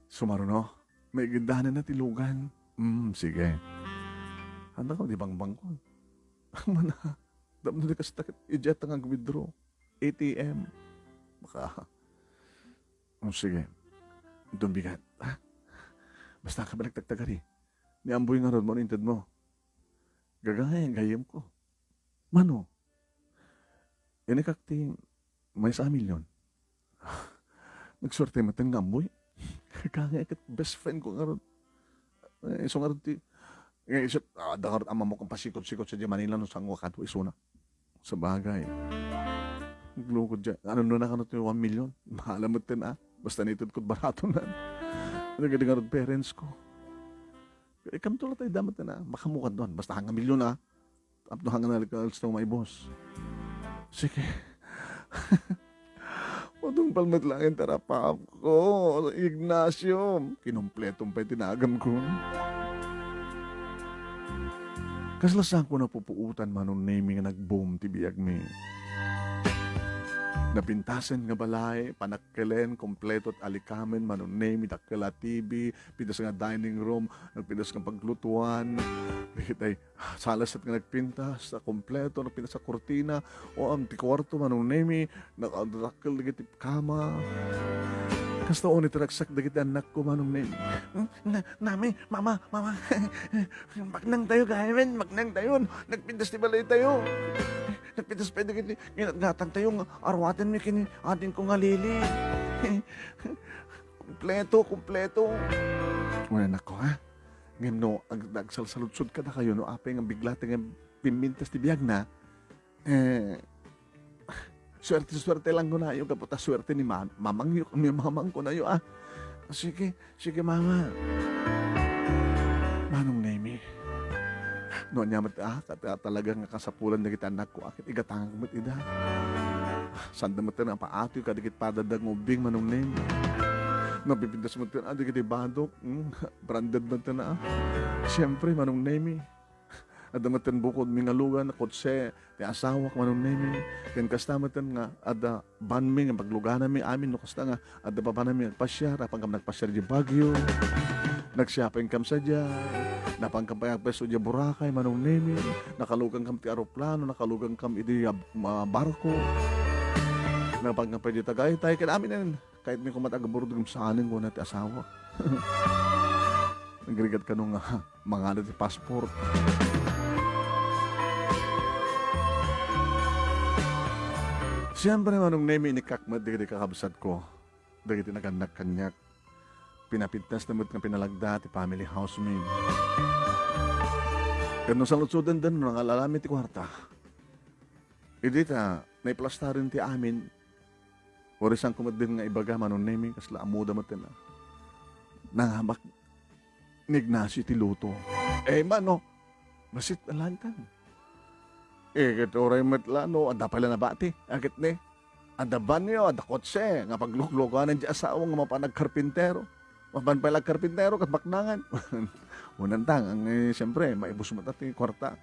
Sumaruno, maigindanan na ti lugan. Mm, sige. Handa ka di bangbangkon. Mana, tapno di kasta ket idiat nga ag-withdraw. A T M. Baka. Oh, sige. Itong bigat. Ha? Basta ka balik tagtagari. Ni Amboy nga ron mo, inted mo. Gagangay, gayem ko. Mano? Inikak ti maysa a milyon. Nagsuerte met nga Amboy. Kagangay ket best friend ko nga ron. Eh, isu nga ron ti, eh, isu, ah, da nga ron ammo kung pasikot-sikot sa di Manila no sango kado isuna. Sa bagay. Naglukod dyan. Ano na nakano ti one million? Mahala met ten, ah. Basta nitud ko barato na. Ano gadi nga ron parents ko? Ikam to lang tayo damat na, ah. Baka mo ka doon. Basta hanga milyon, ah. Tapno hangin a likals to maibus. Sige. Matungpal met laeng ti arap-arapko, Ignacio. Kinumpletom pay ti naganko. Kasla saanko napupuotan, Manong Nemi, nga nag-boom ti biagmi. Napintasen nga balay, panakkelen, kompleto ti alikamen, Manong Nemi, dakkel a T V, pintas nga dining room, nagpintas nga paglutuan. Dagitay sala sa nga nagpintas, a kompleto, nagpintas a kurtina, o am ti kuarto, Manong Nemi, nakadakkel dagiti kama. Kasta unay ti ragsak dagiti annakko, Manong Nemi. Hmm? Na, Nami, Mama, Mama. Baknang tayo, gayamen, baknang tayo. Nagpintas ti balay tayo. Nagpintas pa dagiti nginatngatan tayo nga aruaten mi ken ni adingko nga Lili. Kompleto, kompleto. Wen, annakko, ha? Ngem no ag-, agsalsaludsod kadakayo no apay nga bigla ti nga pimpintas ti biagna, eh, suerte-suerte lang kunayo, gapu ta suerte ni ma-, mamangyo, ni mamang kunayo, ah. Sige, sige, Mama. Manong Nemi. No ania met, ah, ta-, ta-, talaga nga kasapulan dagiti annakko, ah, ket igatangak met ida. Sanda met nga paatoy kadagiti padada nga ubbing, Manong Nemi. Napipintas met, ah, dagiti badok. Mm. Branded met na, ah. Siyempre, Manong Nemi, adda met bukodmi nga lugan, kotse, ti asawak, Manong Nemi. Ken kasta met nga adda vanmi nga paglugananmi amin no kasta nga adda babananmi agpasiar, napankam nagpasiar di Baguio. Nagsiapingkam sadiay. Napankam pay agpwesto di Boracay, Manong Nemi. Nakalugankam ti aeroplano, nakalugankam idi, ah, barko. Napankam pay di Tagaytay, ken amin. Kayatmi koma ti agburudom saanen, kuna ti asawa. Nagrigat kano nga mangala ti passport. Siyempre, Manong Nemi, inikkak met dagiti kakabsatko, dagiti nagannak kaniak. Pinapintas na met nga pinalagda ti family house mi. Ken no saludsodenda no nangal-alami ti kuarta. Idi ta naiplastarem ti amin, urisanko met din nga ibaga, Manong Nemi, kasla ammoda met na. Nangabak ni Ignacio ti luto. Eh, mano, basit na lang tan. Eh, ket uray met la, no, adda pay la nabati. Aket ni, adda banyo, adda kotse, nga pagluklukanen ti asawa nga mapan agkarpintero. Mapan pay la agkarpintero, ket baknangan. Unantang, ang, eh, siyempre, maibus met ti kuarta.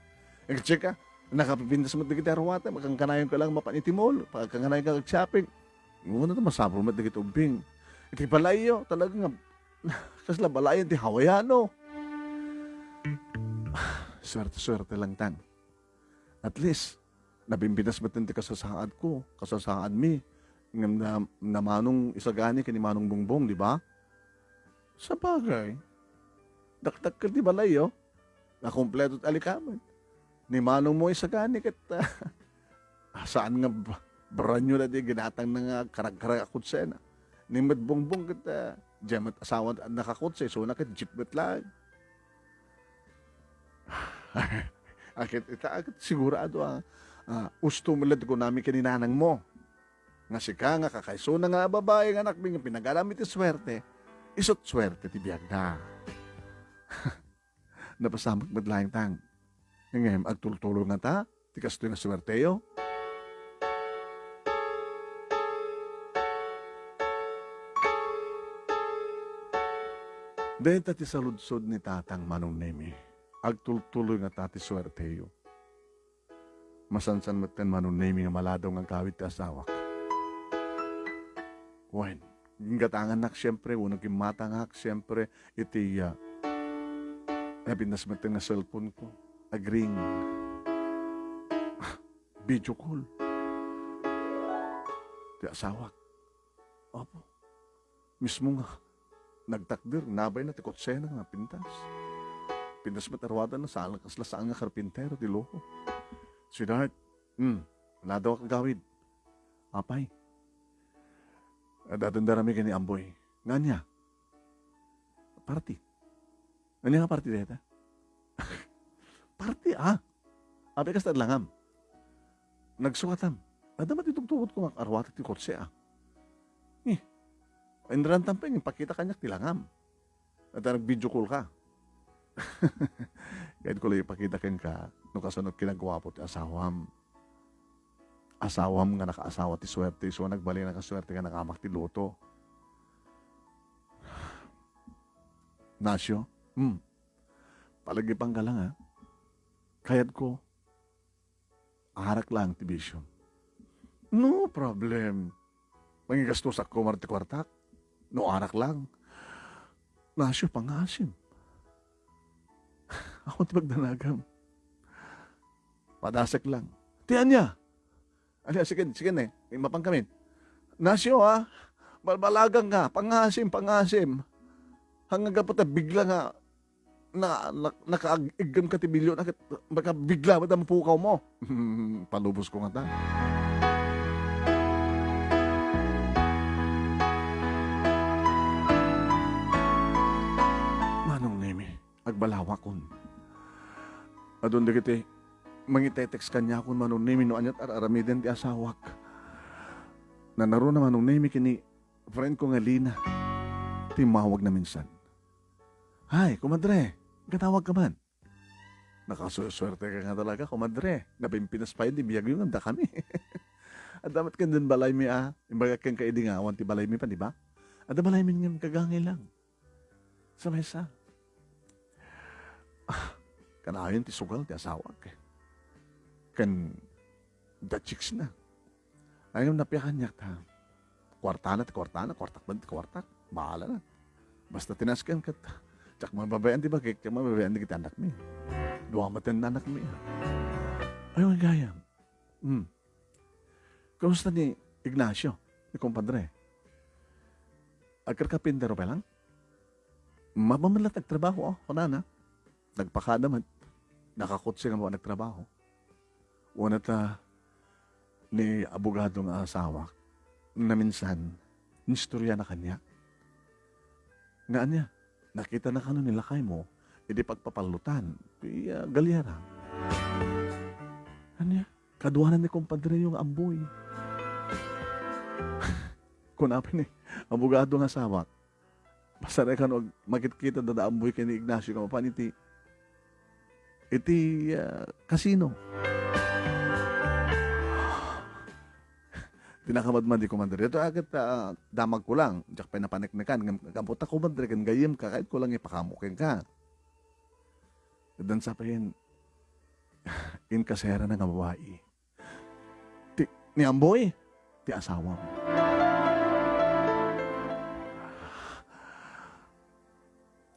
Eh, check ka, nakapipintas met dagiti aruatem, magkankanayon ka lang mapan iti mall, pagkankanayon ka ag-shopping. Una ta masapul met dagiti ubbing. Iti balayyo, talaga nga, kasla balayan ti Hawaiano. Suerte-suerte lang tan. At least, napimpitas met ti kasasaadko, kasasaadmi, ngem na, na Manong Isagani ken ni Manong Bongbong, di ba? Sabagay, dakdakkel ti balayyo. Nakompleto ti alikamen. Ni Manong mo Isagani ket, ah, saan nga b-, brand new na di ginatangna nga karagkarag a kotsena. Ni met Bongbong ket, ah, diay met asawa nakakotse, isuna ket jeep met laeng. Aket ita, aket sigurado a, ah, usto met la ti kunami ken ni nanang mo. Nga sika nga kakaisuna nga babai nga anakmi nga pinaganami ti suerte, isut' suerte ti biagna. Napasamak met laeng tan. Ngem agtultuloy ngata ti kastoy nga suerteyo? Dayta ti saludsod ni Tatang Manong Nemi. Agtultuloy ngata ti suerteyo? Masansan metten, Manong Nemi, nga maladaw nga agawid ti asawak. Wen, gingatangannak, siempre, wenno gimmatangak, siempre, iti, ah, napintas metten nga cellphone ko. Agring. Ah, video call. Ti asawak. Apo. Mismo nga nagtakder, nabayna ti kotsena nga pintas. Pintas met aruaten, saan, kasla saan nga karpintero ti loko. Sweetheart, hmm, ladaw agawid. Apay, adda addaan darami ken ni Amboy. Nga ania? Party. Ania nga party dayta? Party, ah. Apay, kasta langam. Nagsukatam. Adda met ti tugtugot ko nga aruatek ti kotse, ah. Eh, inrantam pay, impakita kaniak ti langam. Adda nag-video call ka. Kayat ko lang ipakita kenka. no kasano ti kinaguapo ti asawam. Asawam nga nakaasawa ti suerte, isu a nagbalinaka suerte nga nakamak ti luto. Nasyo? Hmm. Palagipan ka lang, ha? Kayatko, arak lang ti bisyo. No problem. Mangigastosak koma ti kuartak. No arak lang. Nasyo, pangaasim. Ako ti pagdanagam. Padasek lang. Ti ania? Ania, sige, sige ne. Mapan kami. Nasyo, ha? Balbalagang ka. Pangaasim, pangaasim. Hanggang gapu ta bigla nga na, na, nakaag-, iggem ka ti milyon, agit, baka bigla met a mapukaw mo. Palubos ko ngata. Manong Nemi, agbalawakon. Adun dagiti mangitetext kaniakon, Manong Nemi, no aniat ar-aramiden ti asawak. Nanaruna, Manong Nemi, ken ni friend ko nga Lina. Timmawag na minsan. Hay, komadre, katawag ka man. Nakasusuerte ka nga talaga, komadre. Napimpinas pay ti biagyo nga adda kami. Adda met kandin balaymi a, imbagak kenka idi nga awan ti balaymi pa, di ba? Adda balaymi nga kagangay lang. Sa maysa. Ah, kanayon ti sugal ti asawak. Ken the chicks na. Ay, napiakaniak ta. Kuartana ti kuartana, kuartak man ti kuartak. Bahala na. Basta tinasken ket, diak mababayan ti bagik, diak mababayan ti anakmi. Dua met ti anakmi. Ay, gayam. Hmm. Kumusta ni Ignacio, ni kumpadre? Agkarkapintero pa lang? Mapamela ti agtrabaho, oh, kunana. Nagpakada met. Nakakotse nga nagtrabaho. Una ta, ni abogado nga asawak, naminsan, inistorya na kaniak. Nga ania, nakita na kano ni lakay mo, idi pagpapallutan, ti, ah, galyera. Ania, kaduanan ni kumpadre yo nga amboy. Kuna pa ni abogado nga asawak, basta na kano ag-, makitkita da amboy ken ni Ignacio nga mapan iti, iti, ah, kasino. Ti nakamadmadi, komadre. Ito agad, ah, damag ko lang. Diak pay napaneknekan. Ngem, gapu ta, komadre, ken gayyem ka, kayat ko lang ipakaammo kenka. Dansa pa yan, inkasera na nga babai. Ti, ni Amboy, ti asawam.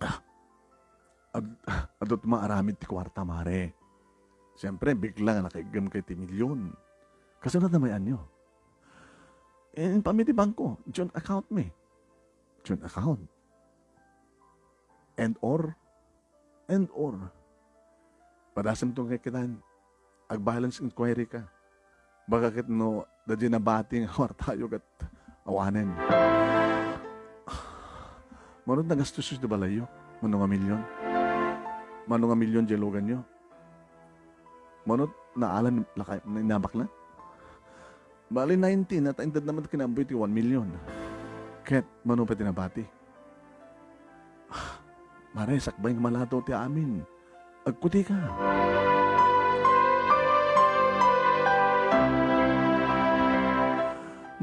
Ah, ad-, adut maaramid ti kuarta, mare. Siyempre, bigla nga nakaiggem kay ti milyon. Kasano na may anyo? Eh, impami ti bangko, joint account mi. Joint account. And or, and or, padasem to nga kitan, ag-balance inquiry ka. Baka ket no, da di nabati nga kwartayo ket awanen. Mano nagastos ti balayyo? Mano nga milyon? Mano nga milyon di luganyo? Mano naalan lakay, inabak na? Bali, nineteen, at inted naman kinamboy ti one million. Ket, mano pa ti nabati? Ah, mare, sakbay nga maladaw ti amin. Agkuti ka.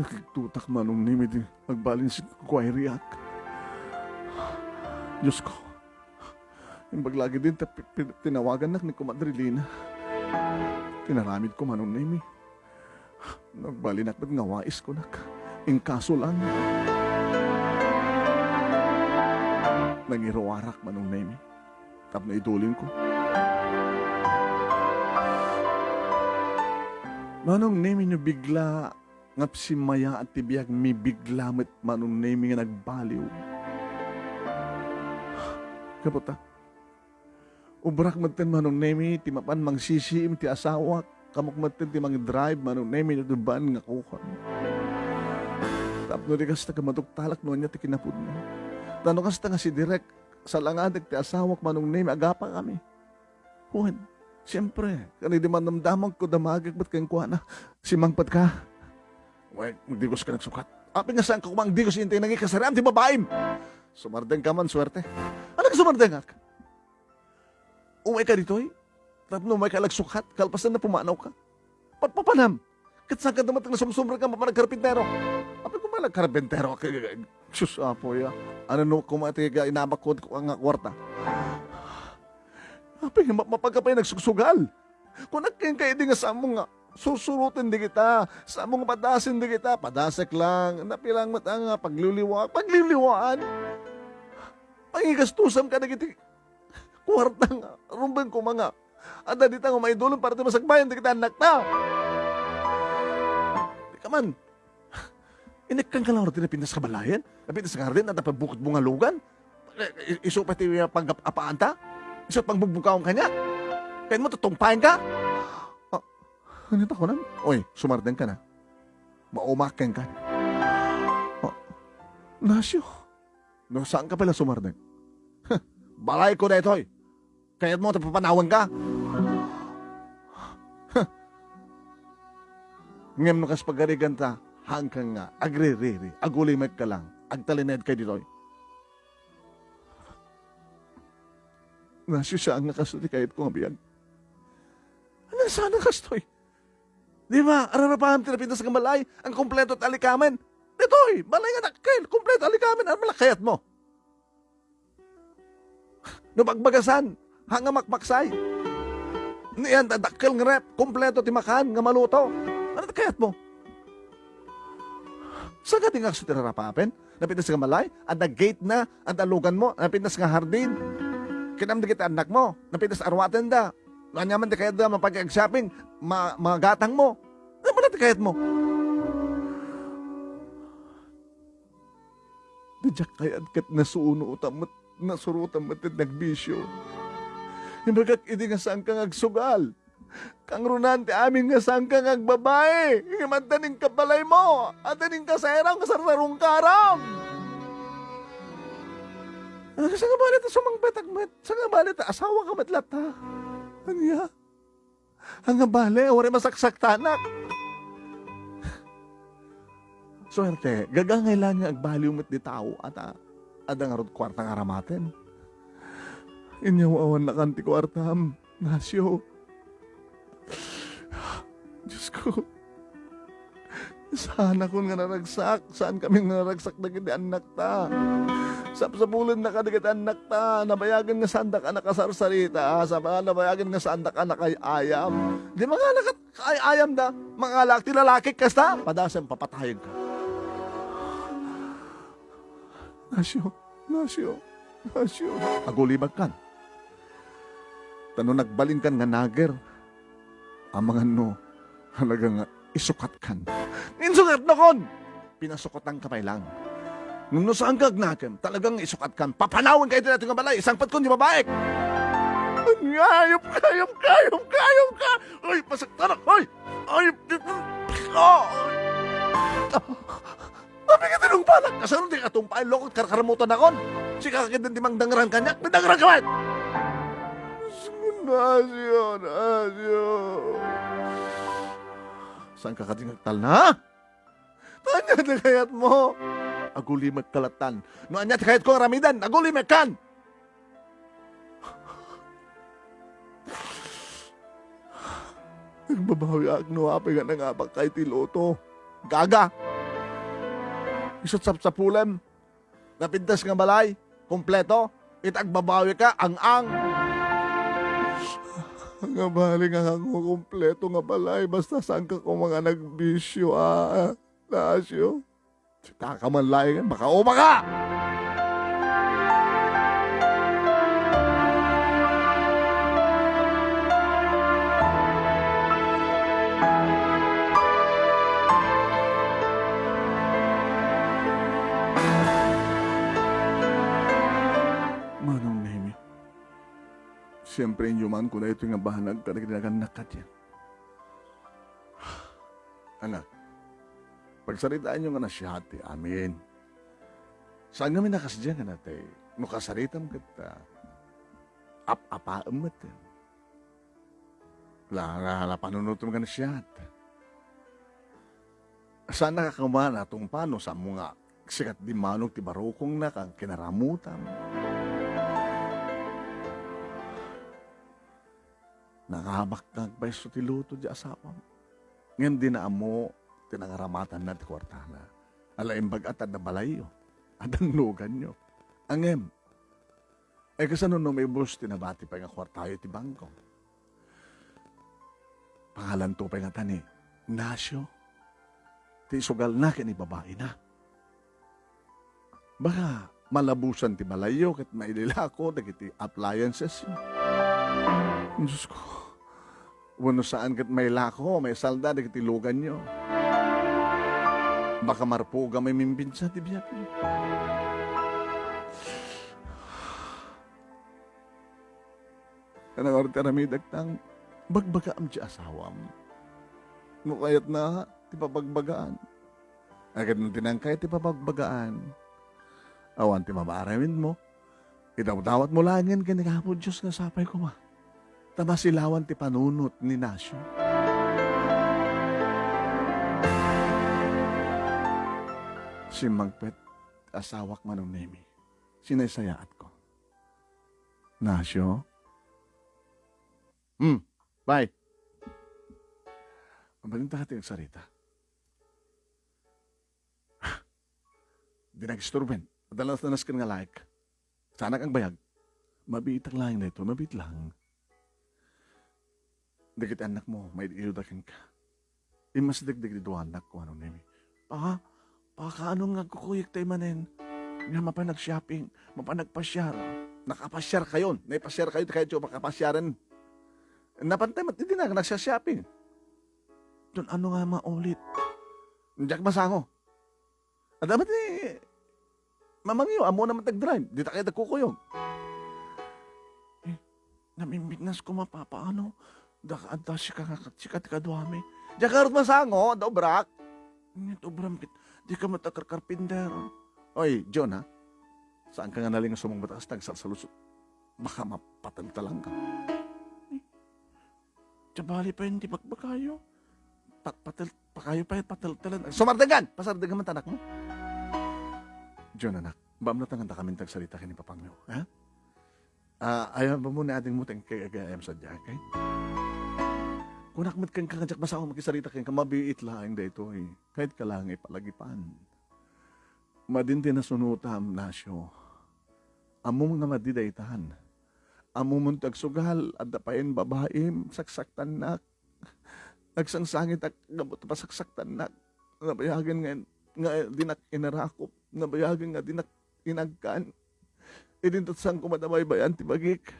Nakigtutak, Manong Nemi, di agbalin si kukwayriak. Diyos ko, imbag lagi din ta pi-, pi-, tinawagannak ni Kumadre Lina. Tinaramid ko, Manong Nemi. Nagbalinak met nga wais kunak. Inkaso lang. Nangiruarak, Manong Nemi. Tapno idulin ko. Manong Nemi, no bigla nga simmayaat ti biag, mibigla met, Manong Nemi, nga nagbaliw. Kaputa. Ubrak metten, Manong Nemi, ti mapan mangsisiim ti asawak, kamok metten ti mangidrive, Manong Nemi, iti ban nga kukan. Tapno di kasta, kamaduktalak no ania ti kinapudno. Ta no kasta nga si Direk, salangadek ti asawak, Manong Nemi, agapa kami. Wen, siempre, ken idi manamdamagko, damagek met kenkuana, simangpet ka. Wen, magdigos ka nagsukat. Apay nga saan ka kumangdigos, intay nangikasariam ti babaim? Sumardeng ka man, suerte. Ano nga sumardengak? Umay ka ditoy? Tapno umay ka nagsukat, kalpasan na pumanawka. Patpapanam. Ket saan ka met nga sumsumrek nga mapan agkarpintero? Apay, koma nagkarpintero. Sus, Apo, ya. Ano no, koma ti ga inabak ko nga kuarta? Apay, ma-, mapagka pay nagsugsugal. Kunak kenka idi nga saanmo nga sursuroten dagita, saanmo nga padasen dagita, padasek lang, napilang met nga pagliwliwa-, pagliwliwaan. Pangigastusam kadagiti kuarta nga, rumbeng koma nga, adda dita nga maidulon para ti masakbayan dagiti annakta. Di ka man. Inekkan ka lang ti napintas nga balayen, napintas nga hardin, adda pay bukotmo nga lugan. Eh, i-, isu pay ti pag-apaanta? Isu pagbugbugkaon kaniak? Kayatmo, tutungpaen ka? Ah, ano ta kunan? Oy, sumardeng ka na. Maumaken ka. Ah, Nasyo. No, saan ka pala sumardeng? Balayko daytoy. Kayatmo ta papanawen ka? Ngem no kas pagarigan ta, haanka nga agririri, agulimek ka lang, agtalinaed ka ditoy. Nasyo, saan nga kastoy ti kayatko nga biag. Ania, saan nga kastoy? Di ba, ararapaam ti napintas nga balay, ang kompleto ti alikamen. Ditoy, balay nga dakkel, kompleto alikamen, ano man kayatmo? No bagbagasan, haan nga makmaksay. No iyan ta dakkel nga ref, kompleto ti makan nga maluto. Ano ti kayatmo? Saan nga ti nga kastoy ti ararapaam? Napintas nga balay, adda gate na, adda luganmo, napintas nga hardin. Kinam dagiti annakmo, napintas arwatenda. No ania man ti kayatda, mapag-shopping, ma-, magatangmo. Ano man ti kayatmo? Diak kayat ket nasunotam met, nasurotam met ti nagbisio. Imbagak idi nga saanka nga agsugal. Kangrunaan ti amin nga saanka nga agbabai. Ngem adda nin kabalaymo, adda nin kasayram nga sarsarungkaram. Saan nga bale ta sumangpetak met? Saan nga bale ta asawaka met latta? Ania? Ania nga bale, uray masaksaktanak. Suerte, gagangay laeng nga agbaliw met ti tao, ata, adda ngarud kuarta nga aramaten. Inyaw-awannakan ti kuartam, Nasyo. Diosko, saanakon nga naragsak, saankami nga naragsak dagiti annakta. Sapsapulenda kadagiti annakta, nabayagen nga saandaka nakasarsarita, saba-, nabayagen nga saandaka nakaay-ayam. Di mangala ket kaay-ayamda, mangala ti lalakik kasta, padasem papatayenka. Nasyo, Nasyo, Nasyo. Agulimek kan. Ta no nagbalinkan nga nager, amangan no, talaga nga isukatkan. Insukatnakon! Pinasukatanka pay lang. Ngem no saanka agnakem, talaga nga isukatkan. Papanawenka iti daytoy nga balay, isangpetkon ti babaek! Ayop ka, ayop ka, ayop ka, ayop ka! Ay, pasaktanak! Ay! Ayop! Ah! Apay nga tinungpanak? Kasano ti katungpaen, loko, karkaramutanakon? Sika ketdin ti mangdangran kaniak, mangdangran ka met! Nasyo, Nasyo. Saanka kadi nga agtalna, ha? Ania ti kayatmo? Agulimek ka lattan. No ania ti kayatko nga aramiden, agulimek kan! Nagbabawiak no apay nga nangabakka iti loto. Gaga! Isu't sapsapulem, napintas nga balay, kompleto, ita agbabawika, ang-ang. Ania bale nga kukumpleto nga balay, basta saanka koma nga nagbisio, a, Nasyo? Sika man laengen, makauma ka! Manong Nemi, siempre, inyumanko daytoy nga banag kadagiti nagannak kadiak. Anak, pagsaritaenyo nga nasiat ti amin. Saan ngamin a kasdiay nga natay, no kasaritam ket, ah, ap-apaem met. La, la, la, panunutem nga nasiat. Saan a koma natungpano, saanmo nga sikat dimmanog ti barukongna, kan kinaramutam. Nakaabak nga agpayso ti luto ti asawam. Ngem dina ammo ti nangaramatanna ti kuartana. Ala, imbag a tadda balayyo, adda luganyo. Ngem, ay, kasano no maibus ti nabati pay nga kuartayo iti bangko? Pangalanto pay ngata ni Nasyo ti isugalna ken ni babaina. Baka malabusan ti balayyo ket maililako dagiti appliancesyo. Diosko, wenno saan ket mailako, maisalda dagiti luganyo. Baka marpuga may mimbinsa ti biagyo. Kanayon ti aramidek, tang bagbagaam ti asawam. No kayatna ti pabagbagaan. Agid no dinang kayat ti pabagbagaan, awan ti mabaaramidmo. Idawdawatmo laengen ken ni Apo Dios nga sapay koma ta masilawan ti panunot ni Nasyo. Simmangpet ti asawak, Manong Nemi. Sinaysayaatko. Nasyo? Hmm, bye. Mabalinta ti agsarita. Di nag-istorben. Adalas na nasken nga like. Saanak agbayag. Mabiitak laeng daytoy, mabiit lang. Dagiti annakmo, maid-iyoda kenka. Immasideg dagiti dua annakko, Manong Nemi. Pa, pa, kaano nga agkukuyogtayo manen? Nga mapan nag-shopping, mapan nagpasiar. Nakapasiarkayon, naipasiarkayo ti kayatyo pakapasiaren. Napantay met idi nag-, nagsa-shopping. Don ano nga maulit? Diak masango. Adda met ni mamangyo, ammona met nag-drive. Dita kayat agkukuyog. Eh, namimbignas koma, papaano? Daka adda sika nga, sika ti kaduami. Diak ngarud masango, adda obrak. Nget obram ket, dika met agkarkarpintero. Oy, John, ha? Saanka nga nalingos sumungbat a kasta, agsalsalusot. Baka mapateltelanka. Eh, Sabali pay ti bagbagayo. Pat-, patel-, pakayo pay pateltelan. Sumardengan! Pasardengan man ti anakmo. John, anak, baamno ta nga dakamin ti agsarita ken ni papangyo, ha? Ah, ayam mo ni adingmo ti kay agayam sadiay, okay? Kunak met kenka nga diak masango makisarita kenka, mabiit laeng daytoy. Kayatko laeng ipalagipan. Madin ti nasunotam, Nasyo. Ammom nga madi daytan. Ammomon ti agsugal, adda payen babaim, saksaktannak. Nagsangsangitak gapu ta pasaksaktannak. Nabayagen nga, nga dinak inarakop. Nabayagen nga dinak inagkan. Idinto saan koma ta baybay-an ti bagik.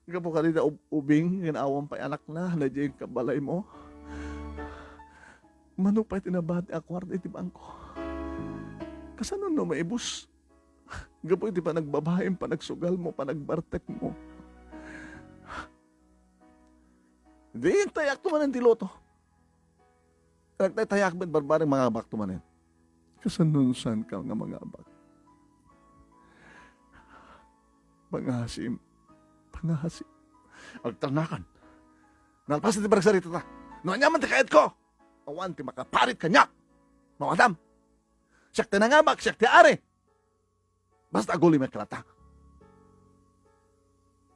Gapu kadita ub-, ubing, ken awan pay anakna, na diay kabalaymo. Mano pay ti nabati a kuarta iti bangko? Kasano no maibus? Gapu iti panagbabaim, panagsugalmo, panagbartekmo. Di, tayakto manen ti luto. Nagtaytayak met barbareng mangabakto manen. Kasano no saanka nga mangabak? Pangasim. Pangasim. Agtalnakan. Nalpas ti panagsarita ta. No ania man ti kayatko, awan ti makaparit kaniak. Mawatam. Siak ti nangabak, siak ti ari. Basta aguli met kalata.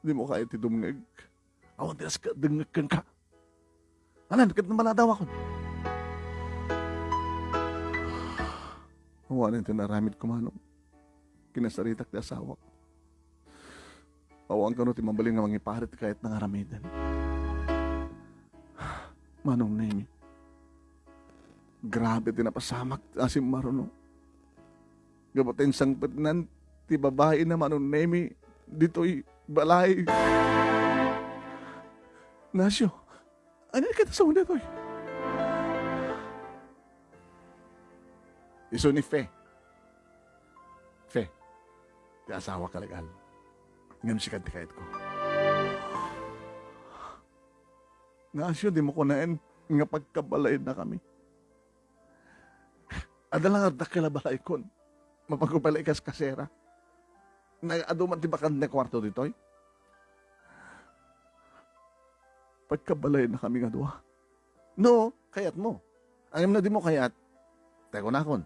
Dimo kayat ti dumngeg. Awan ti aska dengngeg kenka. Anan, ket namaladaw akon. Awanen ti naaramidko, Manong. Kinasaritak ti asawak. Awan kano ti mabalin nga mangiparit ti kayatna nga aramiden. Manong Nemi, grabe ti napasamak a simmaruno. Gapu ta insangpetnan ti babaina, Manong Nemi, ditoy balay. Nasyo, ania ti kayatna a sawen daytoy? Isu ni Fe. Fe, ti asawak a legal. Ngem sika ti kayatko. Nasyo, dimo kunaen nga pagkabalayennakami. Adda la nga dakkel a balaykon. Mapagubali kas kasera. Nag-adu man ti bakante a kuarto ditoy. Pagkabalayennakami nga dua. No, kayatmo. Ngem no dimo kayat, tay kunakon,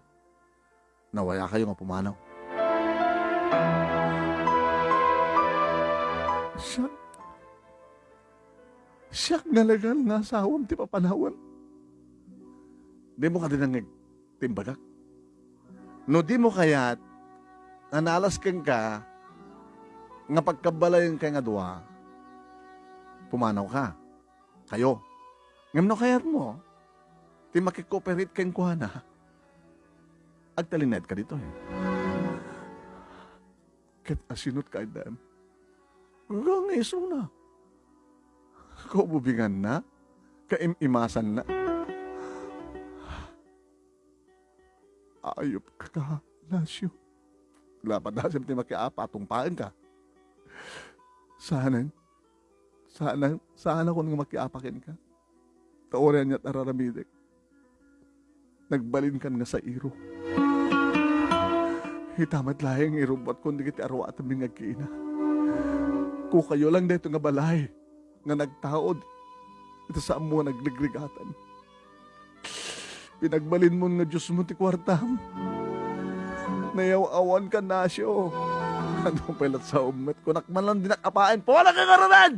nawayakayo nga pumanaw. Siak, Siak nga legal nga asawam ti papanawem. Dimo kadi nangngeg ti imbagak? No dimo kayat nga nalas kenka nga pagkabbalayenkayo nga dua, pumanawka. Kayo. Ngem no kayatmo ti makikooperate kenkuana, agtalinaedka ditoy. Ket asino ti kaaddem? Nga isuna. Kaububinganna? Kaim-imasanna? Ayupka, Nasyo. Lapad asem ti makiapa, tungpaenka. Saanen? Saanen, saanakon nga makiapa kenka. Ta uray aniat a raramidek, nagbalinkan nga sairo. Ita met laeng irubbuatkon dagiti aruatemmi nga agkiina. Kukayo lang daytoy nga balay nga nagtaud iti saanmo a nagrigrigatan. Pinagbalinmon nga Diosmo ti kuartam. Nayaw-awanka, Nasyo. Ano pay lat sa ummet? Kunak man lang dinak apain. Pumalaka nga ranan!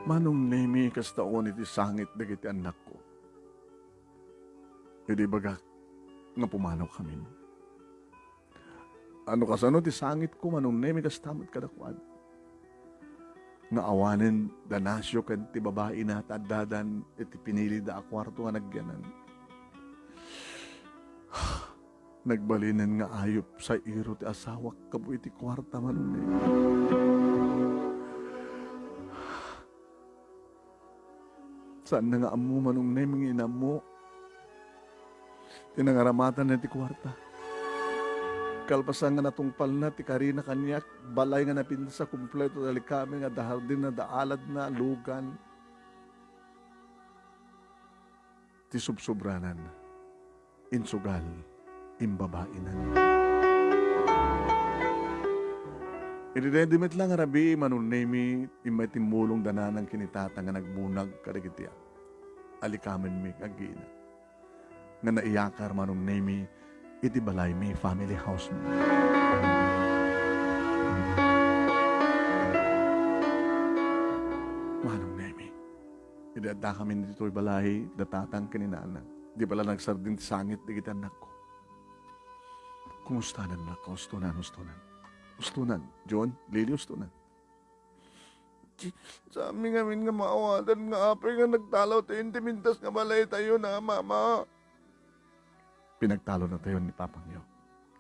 Manong Nemi, kasta unay ti sangit dagiti annakko. Idi ibagak nga pumanawkamin. Ano kasano ti sangitko, Manong Nemi, kasta met kadakuada. Nga awanen da Nasyo ken ti babaina ta addadan iti pinilida a kuarto nga nagyanan. Nagbalinen nga ayup sairo ti asawak gapu iti kuarta, Manong Nemi. Saanna nga ammo, Manong Nemi, nga inammo ti nangaramatanna iti kuarta. Kalpasan nga natungpalna ti karina kaniak, balay nga napintas a kumpleto da likamen nga adda hardin, adda aladna, lugan. Ti subsobranan, insugal, imbabainan. Idi daydi met la nga rabii, Manong Nemi, immay timmulong da nanang ken ni tata nga nagbunag kadagiti a likamenmi nga agina, nga naiyakar, Manong Nemi, iti balaymi, family house mi. Manong Nemi, idi addakamin ditoy balay, da tatang ken ni nanang, di pay la nagsardeng ti sangit dagiti annakko. Kumustanan, anak? Ustonan, ustonan. Ustonan, John, Lily, ustonan. Ti, saan mi ngamin nga maawadan nga apay nga nagtalawtayon ti mintas nga balaytayo na, Mama? Pinagtalonatayon ni Papangyo.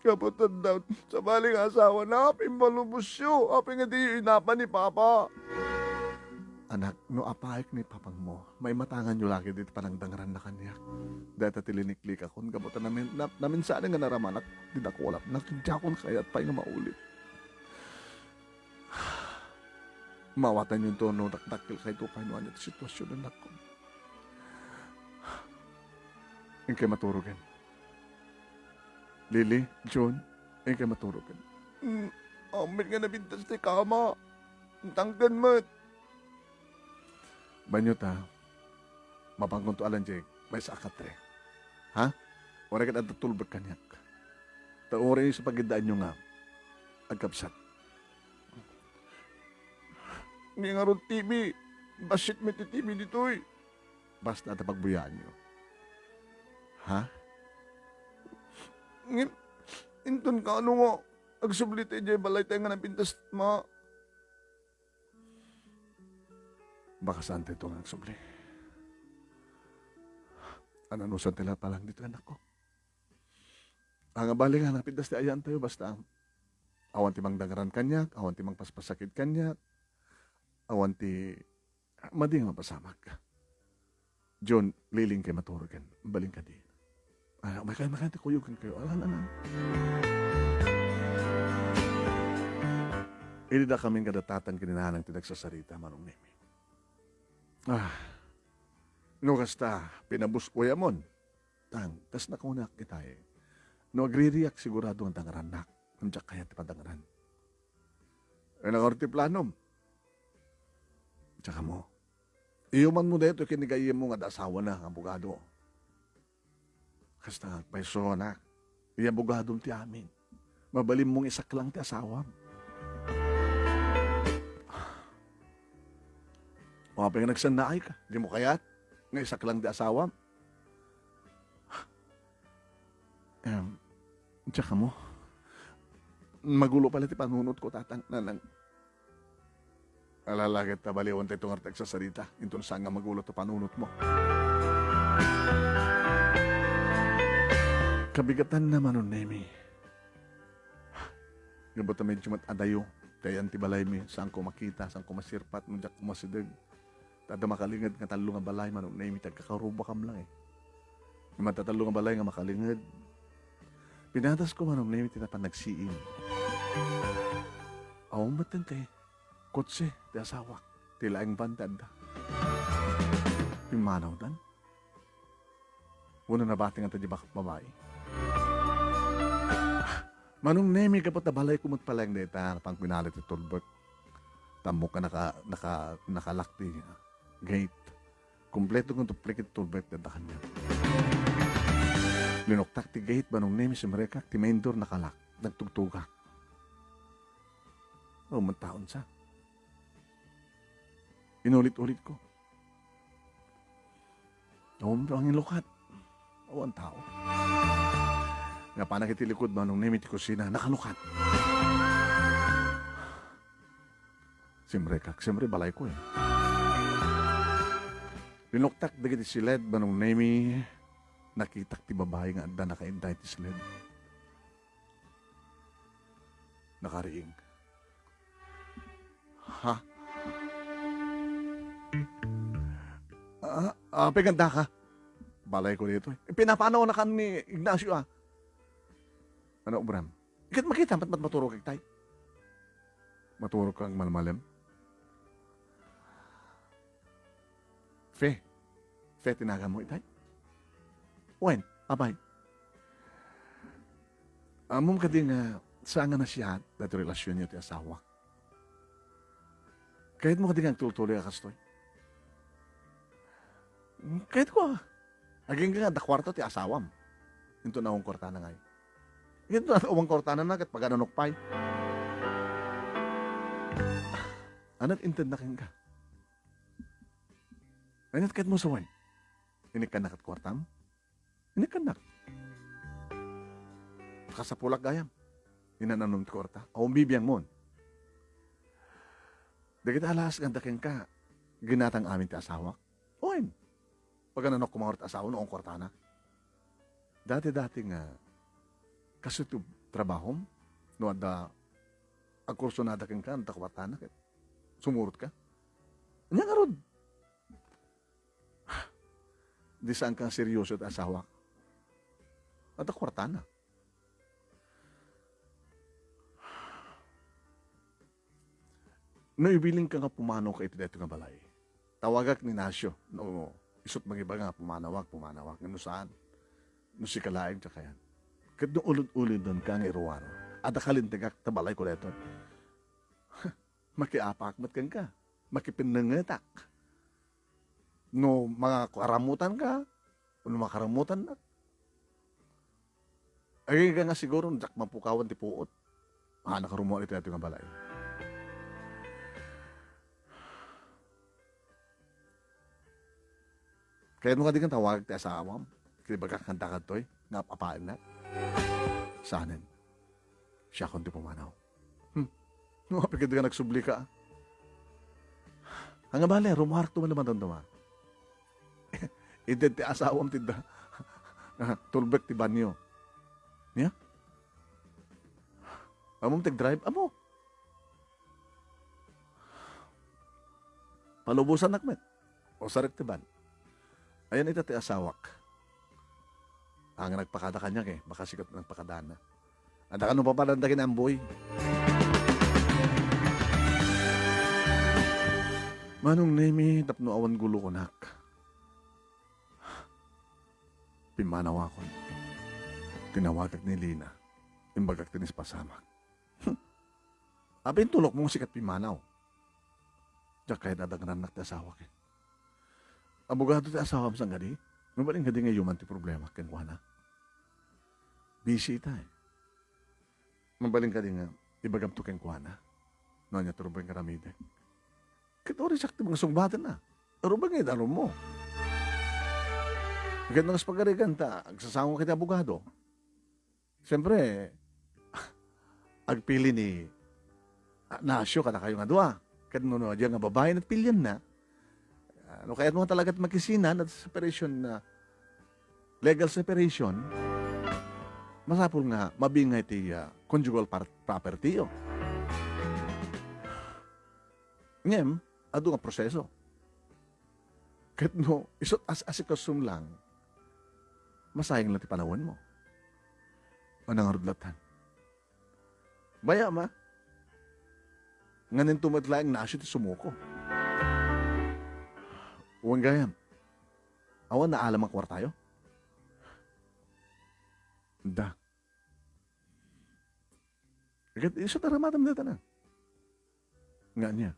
Gapu ta adda sabali nga asawana, apay malubosyo, apay nga diyo inapan ni Papa? Anak, no apaek ni Papangmo, maimatanganyo la ketdi ti panangdangranna kaniak. Dayta ti liniklikakon, gapu ta namin-, na-, naminsan nga naramanak ti dakulapna, ket diakon kayat pay nga maulit. Maawatanyo to no dakdakkelkayto pay no ania ti situasion, anakko. Inkay maturogen. Lily, John, inkay maturogen. Mm, amin nga napintas ti kama. Tangken met. Banyo ta, mapankonto a lanjek, maysa a katre. Ha? Uray ket adda tulbek kaniak. Ta uray sa pagiddaanyo nga agkabsat. Ngem ngarud T V, bassit met ti T V ditoy. Basta ta pagbuyaanyo. Ha? Ngem, inton kaano nga agsubli ta idiay balaytayo nga napintas, ma? Baka saantayto nga agsubli. Ananusan ti lapalang ditoy, anakko. Ania bale nga napintas ti ayaantayo, basta awan ti mangdangran kaniak, awan ti mangpaspasakit kaniak, awan ti madi nga mapasamak. John, Lily, inkay maturogen. Balin kadi. Ah, may kayo, may kayo, ti kuyog kayo. Alan, alan. Idi dakami kada tatang ken ni nanang ti nagsasarita, Manong Nemi. Ah, no kasta, pinabus-oyamon. Tang, kas nakunak itay. No agririak, sigurado nga dangrannak. Ngem diak kayat ti padangran. Ay, nakaor ti planom. Tsaka mo, Iyumanmo daytoy ken ni gayyemmo nga adda asawana nga abogado. Kasta nga agpayso, anak. Iyabogadom ti amin. Mabalinmo nga isaklang ti asawam. O apay nga nagsannaayka? Dimo kayat nga isaklang ti asawam? Em, diak ammo. Magulo pay la ti panunotko, Tatang, Nanang. Alalaget ta baliwantayto nga agsasarita, inton saan nga magulo ti panunotmo. Kabigatanna, Manong Nemi. Gapu ta medyo met adayo ti ayan ti balaymi, saanko makita, saanko masirpat, no diak masideg. Ta adda makalinged nga tallo nga balay, Manong Nemi, ti agkakarubakam lang, eh. Ngem adda tallo nga balay nga makalinged. Pinatasko, Manong Nemi, ti napan nagsiing. Awan met ti kotse ti asawak, ti laeng van ti adda. Pimmanawdan? Wenno nabati nga ta di bak-, babai? Manong Nemi, gapu ta balayko met pay laeng dayta, napanko inali ti tulbek. Ta ammok nga naka-, naka-, nakalock ti gate. Kompleto nga duplicate tulbek dayta kaniak. Linuktak ti gate, Manong Nemi, simrekak, ti main door nakalock. Nagtugtugak. Awan met taon sa. Inulit-ulitko. Awan, awan lukat. Awan tao. Napanak iti likod, Manong Nemi, ti kusina, nakalukat. Simrekak, simre balayko, eh. Linuktak dagiti siled, Manong Nemi, nakitak ti babai nga adda nakainday ti siled. Nakariing. Ha? Ah, apay nga addaka? Balayko daytoy. Pinapanaw na kan ni Ignacio, ah. Ano, obram? Iket makita, mat-, mat-, maturog itay. Maturog kang malmalem. Fe. Fe, tinaganmo itay? Wen, apay. Ammom kadi nga saan nga nasiat daytoy relasionyo ti asawak? Kayatmo kadi nga agtultuloy a kastoy? Kayatko, ah. Agingga nga adda kuarta ti asawam. Inton awan kuartana ngay. Inton awan kuartana na, ket pagananok pay. Ania't intedna kenka? Ania't kayatmo sa wen? Inikkannak ti kuartam? Inikkannak. Kasapulak gayam. Inan-anom ti kuarta. Awan bibiangmon. Dagiti alaas nga adda kenka, ginatang amin ti asawak? Wen. Pagananok koma ti asawa no awan kuartana. Dati-dati nga, kastoy ti trabahom, no adda agkursunada kenka, adda kuartana, ket sumurotka. Ania ngarud? Di saan ka seryoso ti asawak? Adda kuartana. No ibilin ka nga pumanaw ka iti daytoy nga balay, tawagak ni Ignacio. No, isut mangibaga nga pumanawak, pumanawak. Ngem no saan, no sika laeng ti kayan. Ket no ulod-ulodon ka nga iruar, adda kalintegak ta balayko daytoy. Makiapaak met kenka. Makipennengetak. No makarammutan ka, no makarammutan na. Agingga nga siguro, diak mapukawan ti puot. Ah, nakarumuan iti daytoy nga balay. Kayatmo kadi nga tawagak ti asawam? Ket ibagak kanta kadtoy, nga ap-apaennak? Saanen. Siakon ti pumanaw. Hmm. No, apay ket di ka nagsubli ka. Ania bale, rumuarak to man naman damdama. Ited ti asawam ti da-, tulbek ti banyo. Nia? Ammom ti drive? Ammo. Palubosannak met. Usarek ti ban. Ayan ita ti asawak. Ania nga nagpakada kaniak, eh. Baka sika ti nagpakadana. Adda kano papadanda ken Amboy. Manong Nemi, tapno awan gulo kunak. Pimmanawakon. Tinawagak ni Lina. Imbagak ti naispasamak. Apay intulokmo nga sika ti pimmanaw? Diak kayat a dagrannak ti asawak, eh. Abogado ti asawam, saan kadi? Mabalin kadi nga isu man ti problema kenkuana? Busy ita, eh. Mabalin kadi nga ibagam to kenkuana no ania ti rumbeng nga aramidek? Ket uray siak ti mangisungbatenna. Rumbeng nga idarum mo. Ket no kas pagarigan ta agsasango iti abogado, siyempre, agpili ni, ah, Nasyo kadakayo nga dua. Ket no, no, adda nga babae nga pilienna, ah, no kayatmo talaga ti makisina, no separation na, legal separation, masapul nga mabingay ti, ah, conjugal par-, property yo. Ngem, adu nga proseso. Ket no, isut' as-asikasum lang, masayang lang ti panawenmo. O nangarud latan. Baya, ma. Nganin to met laeng Nasyo ti sumuko. Wen gayam. Awan naalam a kuartayo? Da. Ket isu ti aramidem dayta na. Nga ania?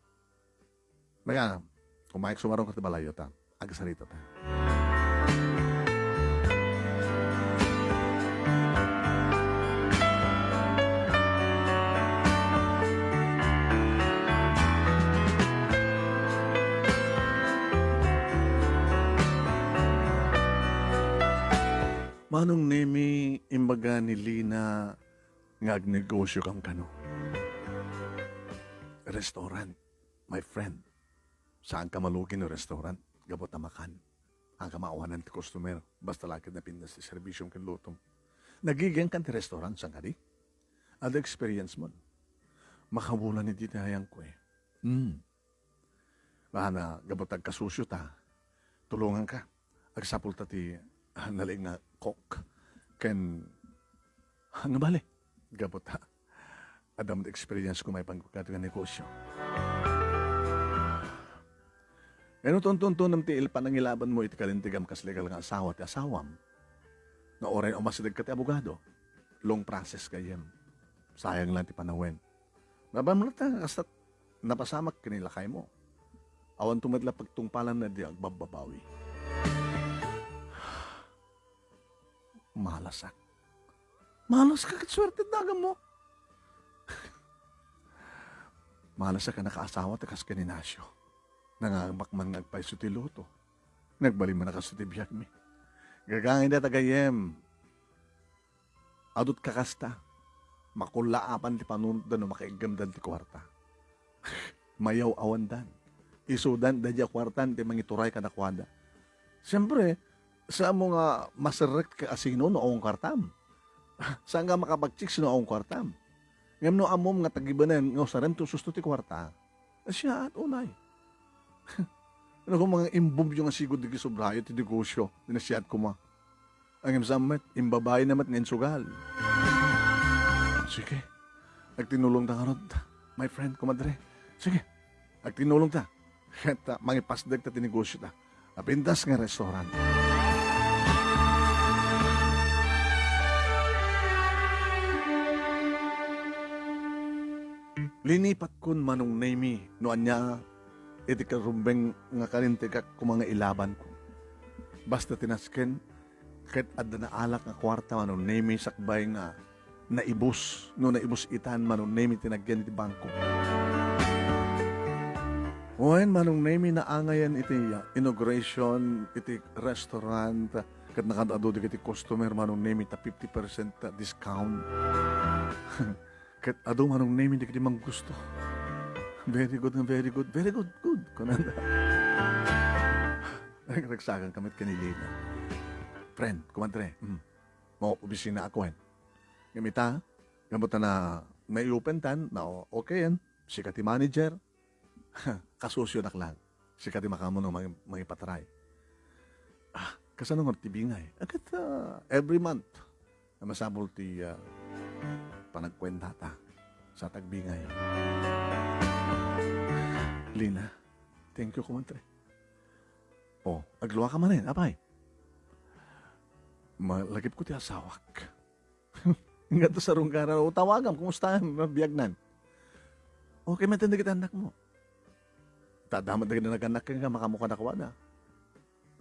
Naga, kumayek sumarungkar ti balayyo ta. Agsaritata. Manong Nemi, imbaga ni Lina nga agnegosyokam kano. Restaurant, my friend. Saanka malugi no restaurant, gapu ta makan. Saanka maawanan ti customer, basta la ket napintas ti serbisyom ken lutom. Nagigiangkan ti restaurant, saan kadi? Adda experience mo. Makabulan iti dayta nga ayam, eh. Hmm. Ngana, gapu ta agkasusyota, tulonganka. Agsapulta ti, ah, nalaing nga cook. Ken, ah, nga bale, gapu ta adda met experience ko maipanggep kadagiti negosyo. Ngem no tuntuntunem ti il-, panangilabanmo iti kalintegam kas legal nga asawa ti asawam, nga uray umasidegka ti abogado, long process gayyem. Sayang lang ti panawen. Nabanmo ta kasta napasamak ken ni lakaymo. Awanto met la pagtungpalan nga di agbabbabawi. Malasak. Malasak ket suerte ti naganmo. Malasak a nakaasawa ta kas ken ni Nasyo. Nangamak man nga agpayso ti luto. Nagbalin man a kasto ti biagmi. Gagangay dayta gayyem. Adu ti kakasta, makullaapan ti panunotda no makaiggamdan ti kuarta. Mayaw-awandan. Isudan daydi a kuarta ti mangituray kadakuada. Siempre, saanmo nga maserrek ti kaasino no awan kuartam. Saanka makapag-chicks no awan kuartam. Ngem no ammom nga tagibanen nga usarem ti ususto ti kuarta, siaat unay. Ano kung mga imbumyo nga sigud di kisobrayo ti negosyo, di nasiat kuma. Ang imsam met, imbabae na met nga insugal. Sige. Agtinulong ta ngarud, my friend, kumadre. Sige. Agtinulong ta. Ket, ah, mangipasdek ta ti negosyo ta. Apintas nga restaurant. Linipatkon, Manong Nemi, no ania iti karumbeng nga kalintegak koma nga ilabanko. Basta ti nasken, ket adda naalak nga kuarta, Manong Nemi, sakbay nga naibus, no naibus itan, Manong Nemi, ti nagyan iti bangko. Wen, Manong Nemi, naangayan iti inauguration iti restaurant, ket nakaad-adu dagiti customer, Manong Nemi, ta fifty percent discount. Ket adu, Manong Nemi, dagiti manggusto. Very good, very good, very good, good, kunada. Nagragsakan kami ken ni Lina. Friend, kumadre, mm. Mo, opisina ako, eh. Ngem ita, gapu ta na, may open tan, na o-, okay yan. Sika ti manager. Kasusyonak lang. Sika ti makaammo no mangi-, mangipatry. Ah, kasano nga ti bingay? Agkat, ah, every month. Masapul ti, ah, panagkuentata sa tagbingay. Lina, thank you, kumadre. Oh, agluaka manen, apay. Malagipko ti asawak. Ngadto sa runggaran, o, tawagam, kumusta biagnan? Okay man dagiti annakmo. Ta adda met dagiti naganak kenka, makaammo kadakuada.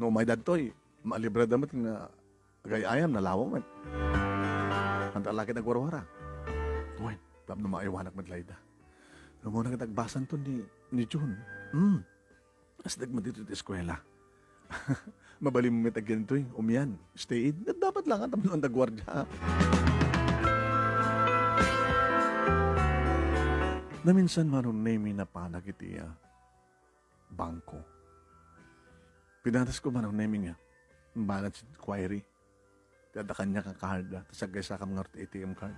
No umay daytoy, malibreda met nga agay-ayam, nalawa met. Anta la ket nagwarwara. Wen, tapno maaywanak met layda. Umuna ket agbasanto ni, ni June. Hmm. Asdek met ditoy ti eskuela. Mabalin met agyantoy, umian, stay in. Dapat la nga tapno anta guardia. Naminsan Manong Nemi napanak iti, ah, bangko. Pinatasko Manong Nemi nga balance inquiry. Ti adda kaniak a card, ah, ta saggaysakam ngarud ti A T M card.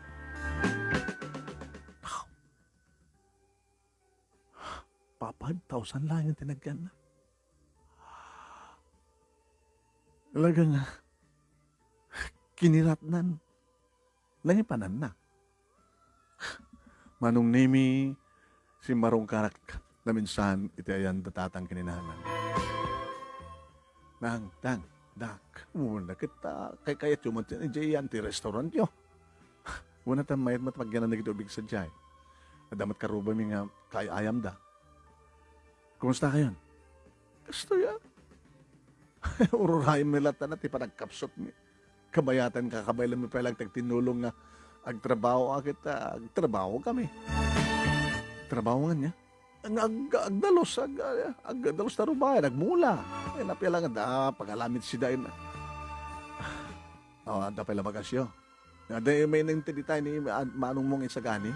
Five thousand laeng ti nagyanna. Talaga nga, kiniratnan. Nangipananna. Manong Nemi, simmarungkarak naminsan iti ayan da tatang ken ni nanang. Nang, Tang, Dak, umuna ket, ah, kaykayatyo met idiay ayan ti restaurantyo. Umuna ta mayat met pagyanan dagiti ubing sadiay. Adda met karubami nga kaay-ayamda. Kumusta kayon? Kastoy, ah. Ururayem mi latta na ti panagkapsutmi. Kabayatan, kakabaylanmi pay lang ti agtinnulong nga agtrabaho, ah, ket, ah, agtrabaho kami. Trabaho nga niya? Nga ag-, agdalus, ag-, agdalus ta rubayan, agmula. Ay, napia lang, ah, pagalamit sida, eh. Oh, adda pay la bagasyo. Adda may nainted itay ni ma-, manong mong isagani.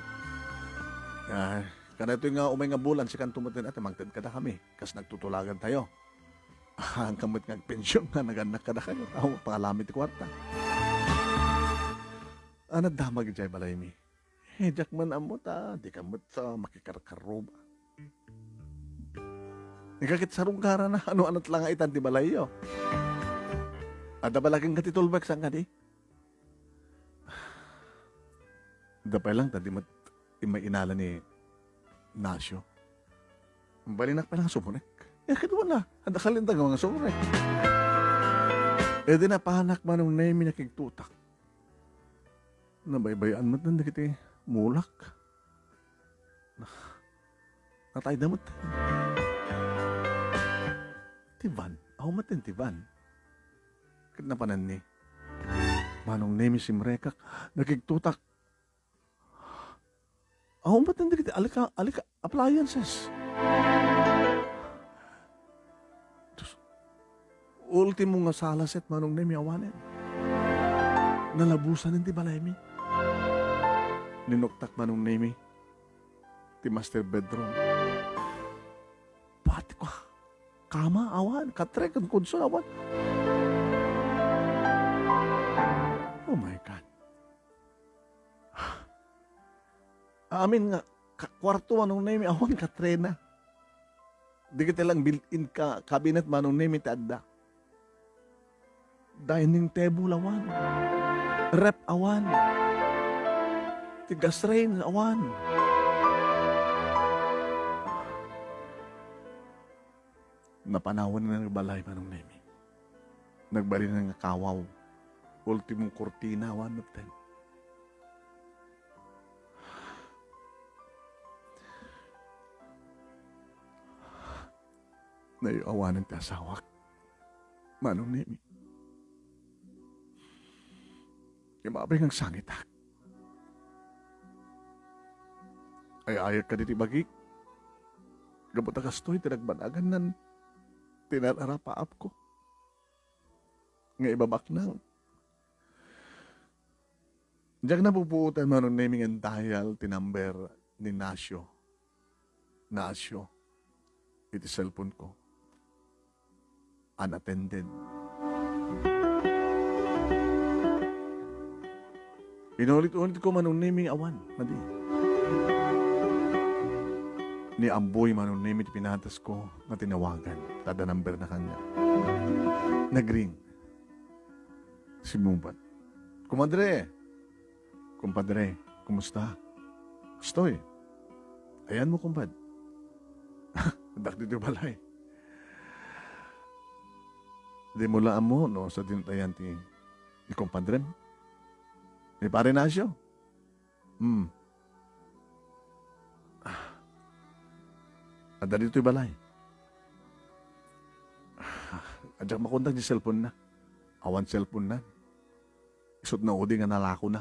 Ah, kanaytoy nga umay nga bulan, sikanto met, ate, mangted kadakami. Kas nagtutulagantayo. Haanka met nga agpension nga nagannak kadakayo. Aw, pangalami ti kuarta. Anad damag idiay balaymi. Eh, diak man ammo ta, dika met, ah, makikarkaruba. Ika ket sarungkarana, ano, anat la nga itan ti balayyo. Adda balaken ka ti tulbek, saan kadi? Adda pay lang, ta di met immay inala ni Nasyo. Balinak pay lang sumunek. Eh, kadua na, adda kalindag nga sumunek. Eh, di napanak Manong Nemi nakigtutak. Nabaybay-an met dagiti mulak. Natayda met. Ti van. Aw met ti van. Ket napananni. Manong Nemi, simrekak. Nakigtutak. Aw met dagiti alika-, alika-, appliances. Diyos, ultimo nga sala set Manong Nemi awanen. Nalabusanen ti balaymi. Ninuktak Manong Nemi ti master bedroom. Pati ko, kama awan, katre ken konsol awan. Oh my God. Amin nga ka-, kuarto Manong Nemi, awan katrena. Dagiti lang built-in ka-, cabinet Manong Nemi ti adda. Dining table awan. Ref awan. Ti gas range awan. Napanawan nga nagbalay Manong Nemi. Nagbalin nga kawaw. Ultimo kurtina awan metten. Nayo awanen ti asawak. Manong Nemi. Imapay nga agsangitak. Ay-ayek kadi ti bagik. Gapu ta kastoy ti nagbanagannan ti nararapaapko. Nga ibabaknang. Diak napupuotan Manong Nemi nga dial ti number ni Nasyo. Nasyo. Iti cellphone ko. Unattended. Inulit-ulit ko Manong Nemi awan, madi. Ni Amboy Manong Nemi ti pinatas ko nga tinawagan. Tada number na kanya. Nagring. Simmubat. Kumadre! Kumpadre, kumusta? Kastoy. Ayanmo, kumpad. Addak ditoy balay. Dimo la ammo no sadino ti ayan ti, ni kumpadrem? Ni Pare Nasyo? Hmm. Adda ditoy balay. Adda makontak di cellphone na. Awan cellphone na. Isut' naudi nga nalakona.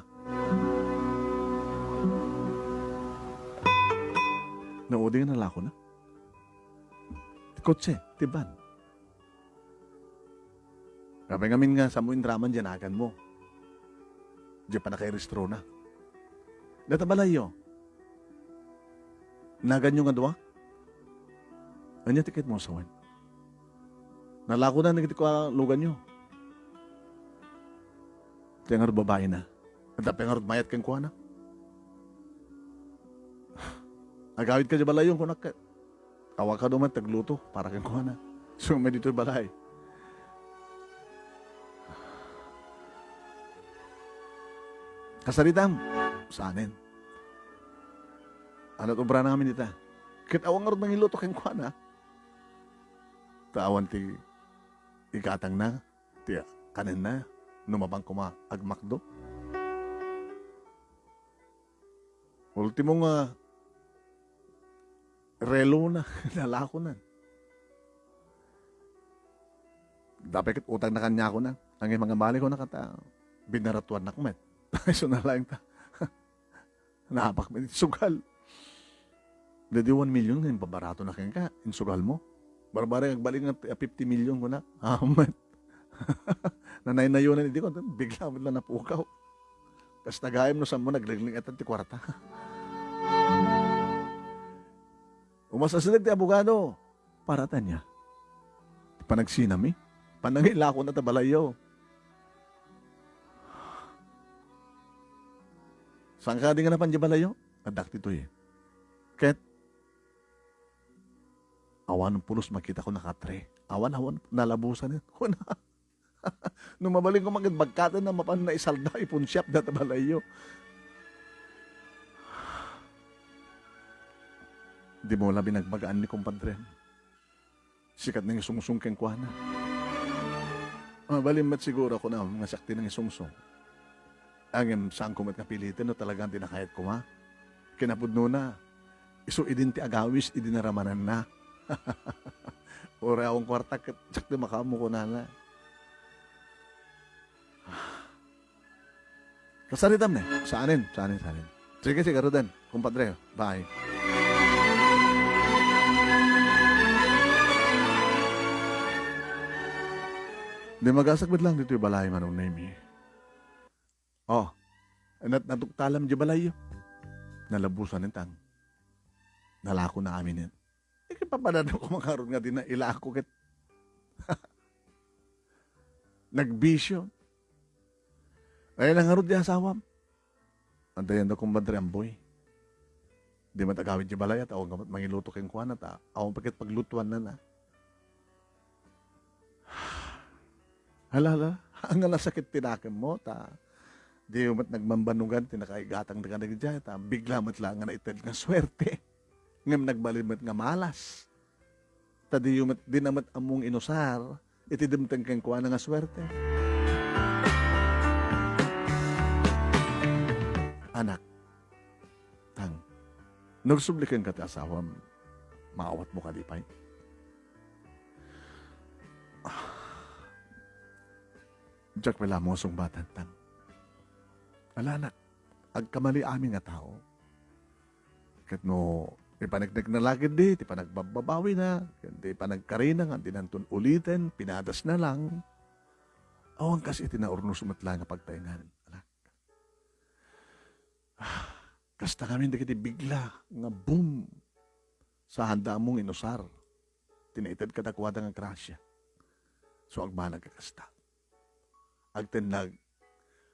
Naudi nga nalakona. Ti kotse, ti van. Apay ngamin nga, saanmo inraman diay naganmo. Diay pannakairehistrona. Dayta balayyo. Naganyo nga dua? Ania ti kayatmo a sawen? Nalakona dagiti kua luganyo. Ti ngarud babaina. Adda pay ngarud mayat kenkuana. Agawidka diay balayyo, kunak ket. Awan kano met ti agluto para kenkuana. Isu met ditoy balay. Kasaritam, saanen. Ania ti obrana ngamin dita? Ket awan ngarud mangiluto kenkuana. Ta awan ti igatangna, ti kanenna, no mapan koma agmakdo. Ultimo nga relona, nalakonan. Adda pay ket utangna kaniakona. Ngem mangabali kona ket, ah, binaratuannak met. Isu na laeng ta. Napak met iti sugal. Daydi one million nga imbabarato na kenka, insugal mo. Barbareng agbalik nga fifty million kuna. Amet. Nanaynayonan idi ko, bigla met la napukaw. Kasta gayam no saanmo nagliglig-etan ti kuarta. Umasasideg ti abogado. Para ania? Ti panagsinami? Panangilakona ta balayyo. Saan kadi nga napan diay balayyo? Addak ditoy. Ket awan pulos makita ko nakatre. Awan, awan, nalabusan. Kuna. No mabalin ko man ket bagkatenna, mapan naisalda, ipunsiap dayta balayyo. Dimo la binagbagaan ni kumpadrem. Sikat nangisungsong kenkuana. Mabalin met siguro kunam nga siak ti nangisungsong. Ngem saanko met nga piliten no talagan ti nakayat koma. Kinapudnona, isu idin ti agawis idi naramananna. Uray awan kuarta ket siak ti makaammo kunana. Kasaritam ne? Saanen, saanen, saanen. Sige, sige, garuden. Kumpadre, bye. Di magasakbet lang ditoy balay, Manong Nemy. Oh, nat-, natuktalam di balayyo. Nalabusan intang. Nalako na amin yan. Ikipapadano ko makarod nga di na ilako ket nagbisyo. Ay, nangarod di asawam. Antayan da, kumpadre, amboy. Di met agawid di balay, ta awan met mangiluto kenkuana, ta awan pa ket paglutuanna. Hala, hala, ania nga sakit ti nakemmo, ta di met nagbambanugan ti nakaigatang dagiti, ta bigla met la nga naited nga suerte. Ngem nagbalin met nga malas. Ta diyo met, dina met ammong inusar iti dimteng kenkuana nga suerte. Anak, tang, no agsubli kenka ti asawam, maawatmo kadi pay? Diak pay la a sungbatan, tang. Ala, anak, agkamali amin nga tao. Ket no ipaneknekna la ketdi ti panagbabbabawina, ken ti panagkarina nga dinanton uliten, pinadasna lang, awan kas iti naurnos met la nga pagtaengan, anak. Kasta ngamin dagiti bigla nga boom sa haanda ammong inusar ti naited kadakuada nga grasia. So, agbanag a kasta. Agtennag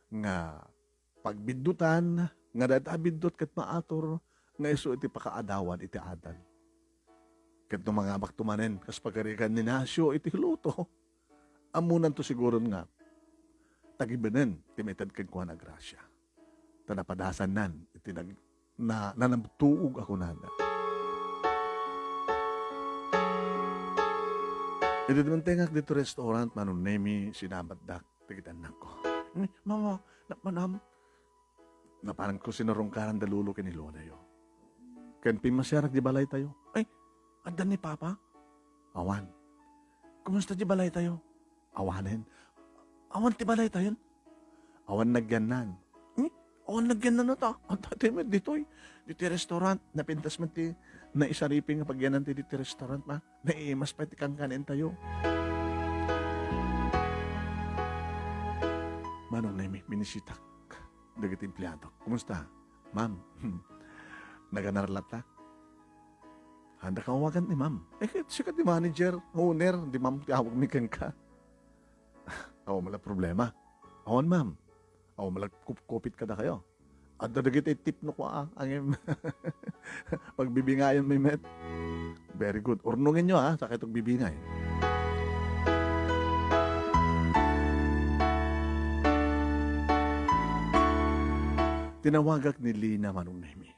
nga pagbiddutan, nga dayta a biddut ket maatur nga isu iti pakaadawan iti adal. Ket no mangabakto manen kas pagarigan ni Nasio iti luto, ammonanto siguron nga tagibenen ti maited kenkuana a grasia. Ta napadasannan iti nag-, na, nanabtuog a kunana. Idi dumtengak ditoy restaurant, Manong Nemy, sinabatdak dagiti annakko. "Ni, Mama, na, manam, napananko sinarungkaran da Lolo ken ni Lola yo. Ken pimmasiarak di balaytayo." "Ay, adda ni Papa?" "Awan." "Kumusta di balaytayo?" Awanen. Awan ti balaytayon. Awan nagyannan. Hmm? Awan nagyannan ta. Anta ti met ditoy. Ditoy restaurant, napintas met ti naisariping nga pagyanan ti ditoy restaurant, ma. Naimas pay ti kankanentayo. Manong Nemi, binisitak dagiti empleado. Kumusta? Ma'am, naganar latta? Anda ka awagan ni ma'am? Eh, sika ti manager, owner, di ma'am ti awagmi kenka. Awan man la problema. Awan, ma'am. Awan man la kupkupit kadakayo. Adda dagiti tip no kua, angem. Pagbibingayan mi met. Very good. Urnongenyo, ha, sakay to agbibingay. Tinawagak ni Lina, Manong Nemi.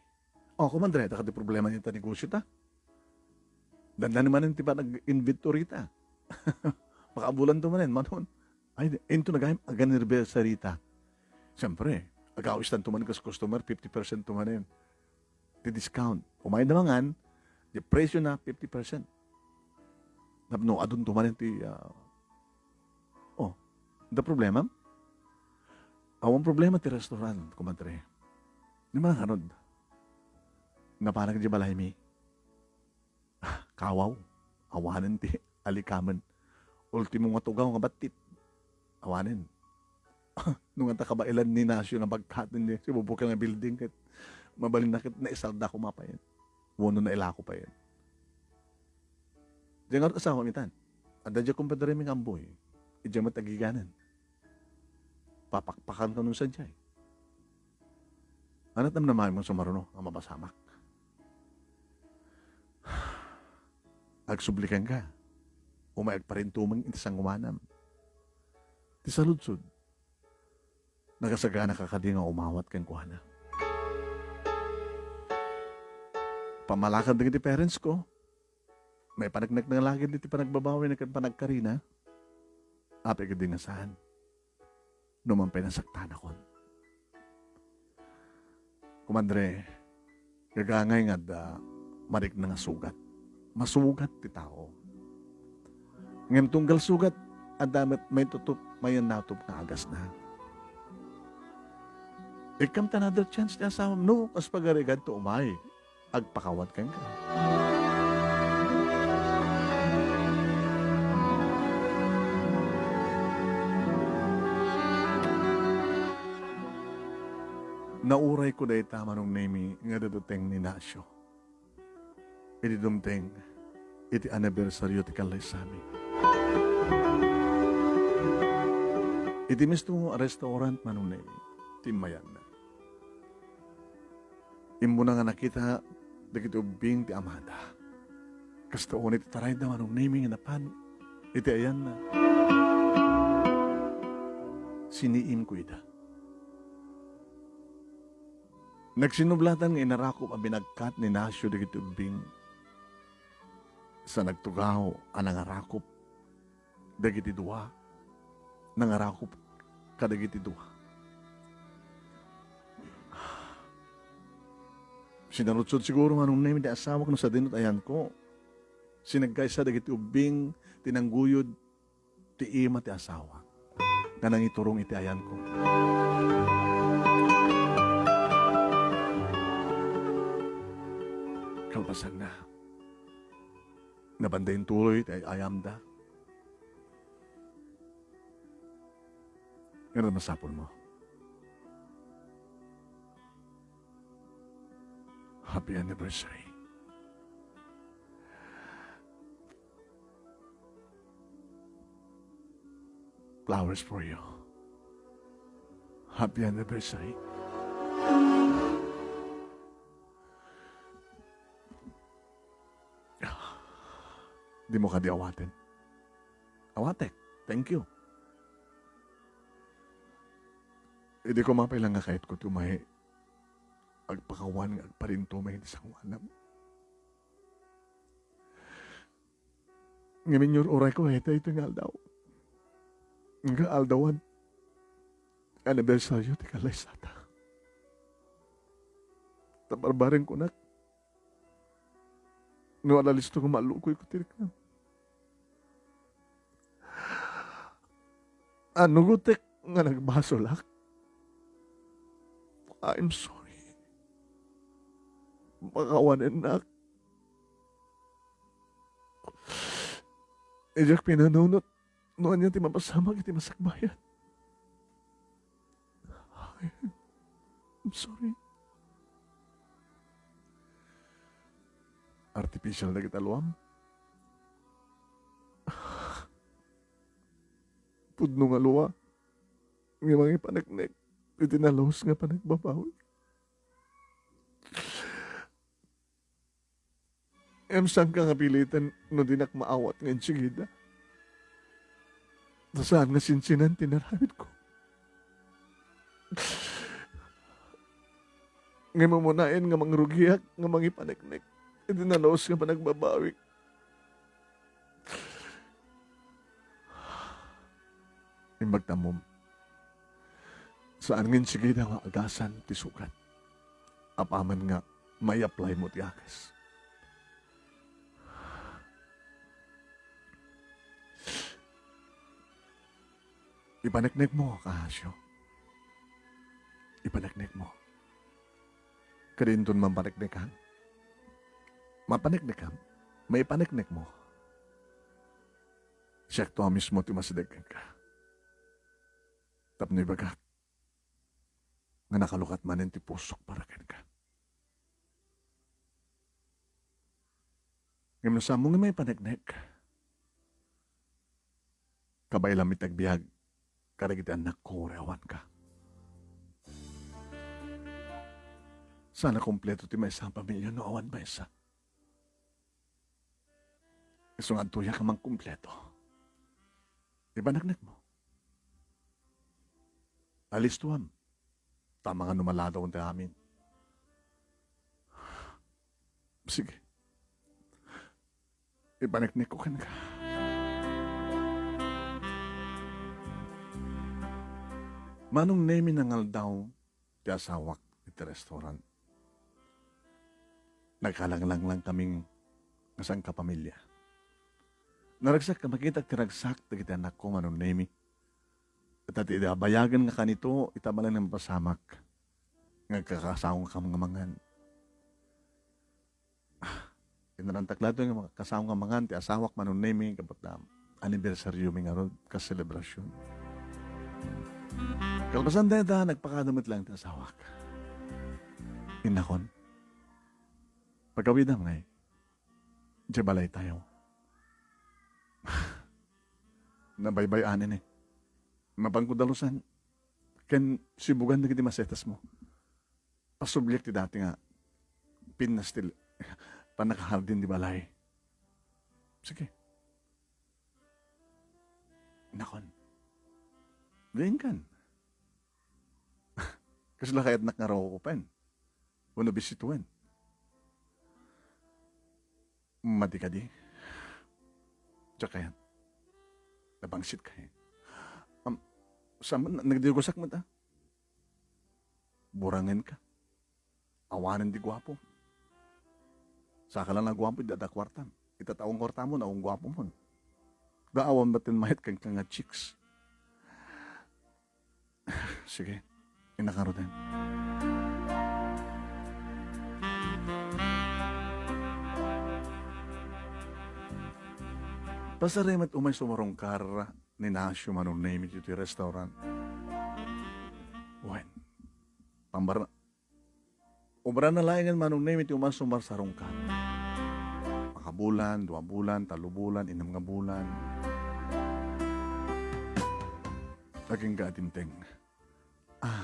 O, kumadre, adda kadi problema ita negosio ta? Dandani manen ti panag-inventory ta. Makaabulanto manen, manon. Ay, into nagayam, ag-anniversary ta. Siyempre, agawistanto manen kas customer, fifty percent to manen. Ti discount. Umayda mangan, di presyo na, fifty percent. Tapno, adunto manen ti, ah, oh, the problema? Awan problema ti restaurant, kumadre. Di man ngarud. Napanak di balaymi. Kawaw, awanen ti alikamen. Ultimo nga tugaw nga battit. Awanen. No nga ta kabaelan ni Nasyo nga bagkaten ni sibubukel nga building ket mabalinna ket naisarda koma payen. Wenno nailako payen. Diay ngarud asawami tan. Adda diay kumpadremi nga ammoy. Idiay met agiganan. Papakpakan kano sadiay. Ania ti namnamaem nga sumaruno nga mapasamak? Agsubli kenka. Umay agparintumeng iti sangoanam. Ti saludsod, nagasaganaka kadi nga umawat kenkuana? Pammalakad dagiti parents ko, maipaneknek na la ket iti panagbabawi ken panagkarina, apay kadi nga saan? No man pay nasaktanakon. Kumadre, gagangay nga adda marikna nga sugat. Masugat ti tao. Ngem tunggal sugat, adda met maitutup, mayannatup nga agasna. Ikkam ti another chance ti asawam. No, kas pagarigadto umay. Agpakawan kenka. Naurayko dayta, Manong Nemi, nga daduteng ni Nasyo. Idi dumteng iti anibersaryo ti kallaysami. Iti mismo a restaurant, Manong Nemi, timmayanna. Immuna nga nakita dagiti ubbing ti amada. Kasta unay ti tarayda, Manong Nemi, nga napan iti ayanna. Siniimko ida. Nagsinublatan nga inarakop a binagkat ni Nasyo dagiti ubbing. Sa nagtugaw a nangarakop dagiti dua, nangarakop kadagiti dua. Sinarudsod siguro, Manong Nemi, ti asawak no sadino ti ayanko. Sinagkaysa dagiti ubbing ti nangguyod ti ima ti asawa nga nangiturong iti ayanko. Kalpasanna, napan da intuloy ti ay-ayamda. Ngem masapulmo. Happy anniversary. Flowers for you. Happy anniversary. Dimo kadi awaten? Awatek. Thank you. Idi koma pay lang nga kayatko ti umay agpakawan nga agparintumeng iti sangoanam. Ngem inyur-urayko iti daytoy nga aldaw. Nga aldawan, anibersaryo ti kallaysata. Ta barbareng kunak, no adda listo nga maallukoyko ti riknam. Anugotek nga nagbasolak? I'm sorry. Pakawanennak. Diak pinanunot no ania ti mapasamak iti masakbayan. I'm sorry. Artificial dagiti aluam. Pudno nga lua nga mangipaneknek iti nalus nga panagbabawi. Ngem saanka nga piliten no dinak maawat nga insigida. Ta saan nga sinsinan ti inaramidko. Ngem umunaen nga mangrugiak nga mangipaneknek iti nalus nga panagbabawik. Imbag ta ammom, saan nga insigida nga agasan ti sukat. Apaman nga mai-apply mo ti agas. Ipaneknekmo, Casio. Ipaneknekmo. Kadi inton mapaneknekam, mapaneknekam, maipaneknekmo. Siakto a mismo ti masideg kenka. Tapno ibagak nga nakalukat manen ti pusok para kenka. Ngem no saanmo nga maipaneknek, kabaelam iti agbiag kadagiti annakko, uray awanka. Saan a kompleto ti maysa a pamilya no awan maysa. Isu nga adtoyak a mangkompleto. Ipaneknekmo. Alistoam. Ta amangan no maladaw ti amin. Sige. Ipaneknekko kenka. Manong Nemi, nangaldaw ti asawak iti restaurant. Nagkalanglanglang kaming nga sangkapamilya. Naragsak nga makitak ti ragsak dagiti annakko, Manong Nemi. Ta ti abayagen nga kanito, ita manen nga mapasamak nga agkakasaongkam nga mangan. Ah, inarantak laeng nga makakasaong nga mangan ti asawak, Manong Nemi, gapu ta anibersariomi ngarud kas selebrasyon. Kalpasan dayta, nagpakada met laeng ti asawak. Innakon, "Pagawidam ngay, diay balaytayo." Nabaybay-anen eh. Mapanko dalusan ken sibugan dagiti masetasmo. Pasubliak ti dati nga pinnas ti pannakahardin ti balay. Sige. Nakon. Diay inkan. Kasla kayatnak nga rukopen wenno bisituen? Madi kadi? Diak kayat. Nabangsit kay. Am, saan met, nagdirugosak met a. Burangenka. Awanen ti guapo. Saka lang a guapo, iti adda kuartam. Ita ta awan kuartamon, awan guapomon. Da awan met ti mayat kenka nga chicks. Sige, innak ngaruden. Pasar met umay sumarungkar ni Nasyo, Manong Nemi, iti restaurant. Wen, pambar-, Obrana laengen, Manong Nemi, ti umaso marsarungkar. Makabulan, dua bulan, tallo bulan, innem nga bulan. Agingga a dimteng. Ah.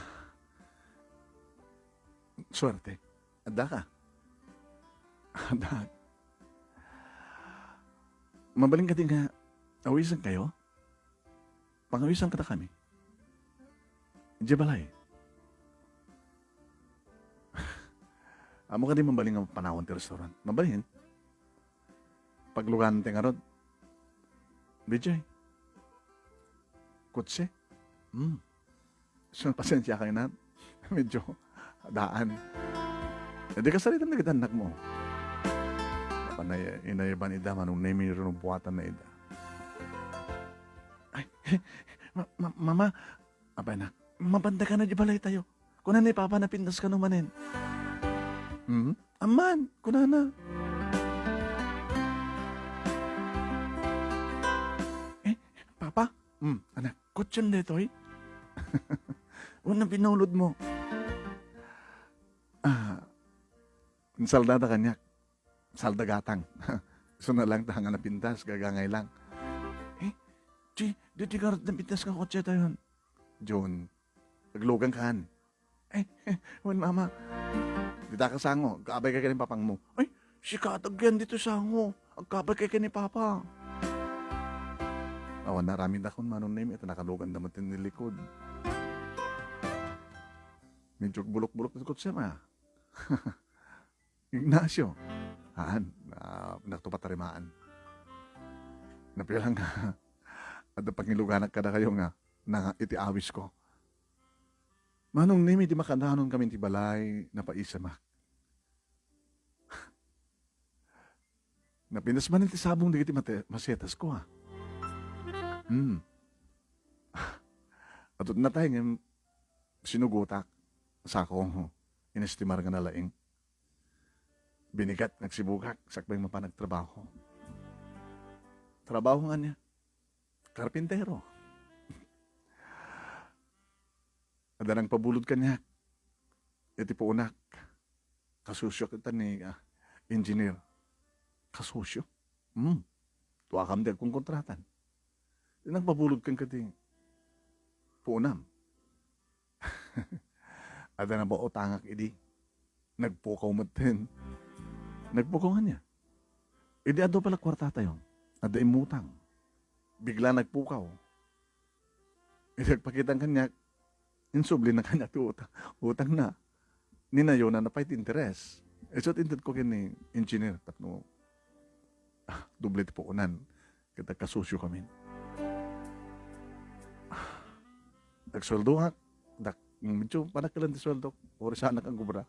Suerte. Adda ka? Adda. Mabalin kadi nga awisan kayo? Pangawisan kada kami. Diay balay. Ammo kadi mabalin nga panawan ti restaurant? Mabalin. Paglugan ti ngarud. Bijay. Kutse. Hmm. So, pasensya kayo na. Medyo daan. Hindi ka salita na kita, anak mo. Panay, inayaban ida, Manong Nemi, runubuatan na ida. Ay, Ma-, ma-, Mama, apay nak, mapanda ka na di balay tayo. Kuna ni Papa, napintas ka no manen. Hmm? Amman, kunana. Eh, Papa? Hmm, anak, kutsem detoy? Unang binulod mo. Ah, insaldada kaniak. Salda gatang. Isu na lang ta nga napintas, gagangay lang. Eh, di, di, di garot napintas nga kotse tayon. John, aglugan kan. Eh, eh, wen, Mama. Dita ka sango, agkabay ka ken ni papang mo. Ay, sika ta agyan dito sango. Agkabay ka ken ni Papa. Awan na, aramid akon, Manong Nemi, ita nakalugan da met ti likod. Medyo bulok-bulok ti kotse, ma. Ignacio. Haan, ah, naktupat a rimaan. Napilang nga, adda pangiluganak kadakayo nga, na iti awis ko. Manong Nemi, ti makadanon kami ti balay, napaisamak. Napintas manen ti sabong dagiti mate-, masetas ko, ah. Hmm. Atot natay ngem sinugotak. Sako, inestimar nga nalaing. Binigat, nagsibugak, sakbay mapan nagtrabaho. Trabaho nga niya, karpintero. Adda nagpabulod kaniak. Iti puunak. Kasosyo kita ni, ah, engineer. Kasosyo? Hmm. Duakam di agkonkontratan. Di nagpabulod kan kadi puunam. Adda nabautangak idi. Nagpukaw metten. Nagpukaw nga niya. Idi adu pala kuartatayo. Adda immutang. Bigla nagpukaw. Idi agpakita kaniak, insubli na kaniak ti uta-, utang na. Ninayona na pay ti interes. Isu ti inted ko ken ni engineer tapno, ah, doble ti puonan. Ket agkasosyo kami. Ah, agsueldoak, dak-, medyo panakkelan ti sueldok. Uray saanak agobra.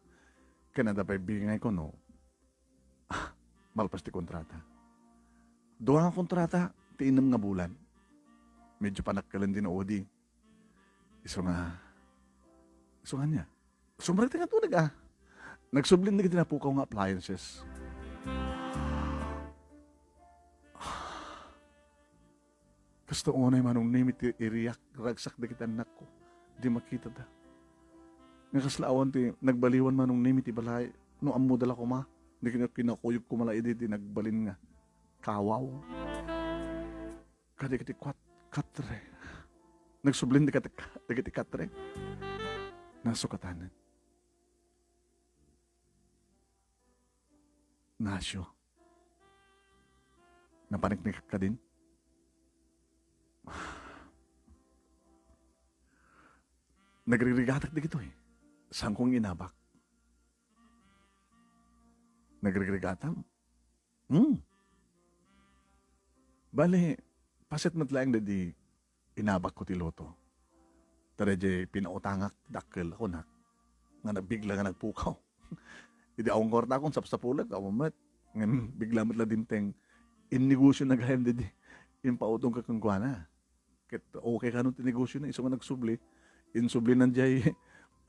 Ken adda pay bingay ko no, ah, malpas ti kontrata. Dua nga kontrata ti innem nga bulan. Medyo panakkelan din odi. Isu nga, isu nga niya. Sumrek ti nga tulag, ah. Nagsublin dagiti napukaw nga appliances. Kasta unay Manong Nemi ti iriak, ragsak dagiti annakko. Di makitada. Nga kasla awan ti nagbaliwan Manong Nemi ti balay. No ammoda la koma, di kina-, kinakuyog koma la idi ti nagbalin nga kawaw. Kadagiti kuat-, katre. Nagsublin dagiti, dagiti katre. Nasukatanen. Nasyo. Napaniknik kadin. Nagririgatak dagitoy. Sangkong inabak. Nagrigrigatam? Hmm. Bale, paset met laeng daydi inabakko ti loto. Ta daydiay pinautangak, dakkel a kunak, nga nagbigla nga nagpukaw. Idi awan kuartakon, sapsapulek, awan met. Ngem bigla met la dimteng innegosio na gayam daydi impautongko kenkuana. Ket okay kano ti negosiona, isu nga nagsubli. Insublinan diay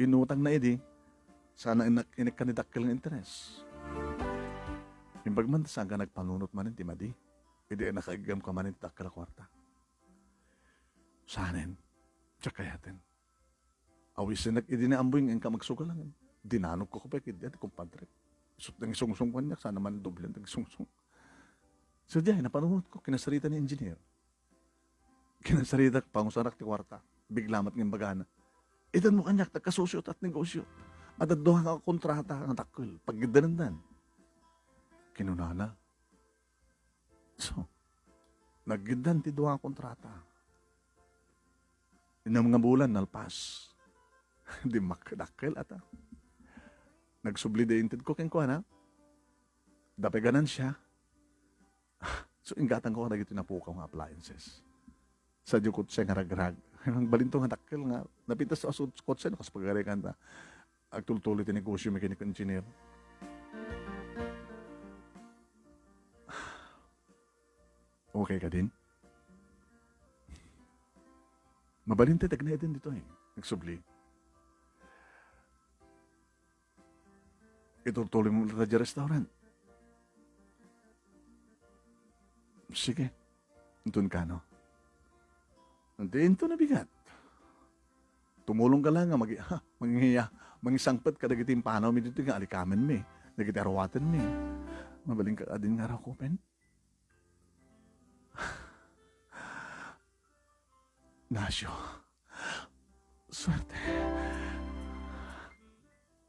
inutangna idi, sana inak-, inikkan ti dakkel nga interes. Imbag man, saan ka nagpanunot manen ti madi? Idi nakaiggamka manen ti dakkel a kuarta. Saanen? Diak kayaten. Awisenak idi ni Amboy nga inka magsugalangen. Dinanogko pay ketdi ti kumpadre. Isut' nangisungsong kaniak, sana man doblen ti nangsungsong. Sadiay, napanunotko, kinasarita ni engineer. Kinasaritak, pangusanak ti kuarta. Bigla met nga imbagana, "Itedmo kaniak, ta agkasosyo ta ti negosyo. Adda dua nga kontrata nga dakkel. Paggiddanendan." Kinunana. So, naggiddan ti dua nga kontrata. Innem nga bulan, nalpas. Dimmakdakkel ata. Nagsubli di intedko kenkuana. Adda pay ganansia. So, inggatangko kadagiti napukaw nga appliances. Sadiay kotse nga ragrag. Nagbalinto nga dakkel nga napintas a kotse, no, kas pagarikan ta. Agtultuloy ti negosyo, mechanical engineer. Okay kadin? Mabalin ti tagna iden ditoy. Nagsubli. Itultuloy mo ta di restaurant. Sige. Inton kano. Adi, inton nabigat. Tumulong ka lang nga magi-, ha, mangiya-, mangisangpet kadagiti impanawmi ditoy nga alikamen mi, dagiti aruaten mi. Mabalin ka adin nga rakupen? Ignacio. Suerte.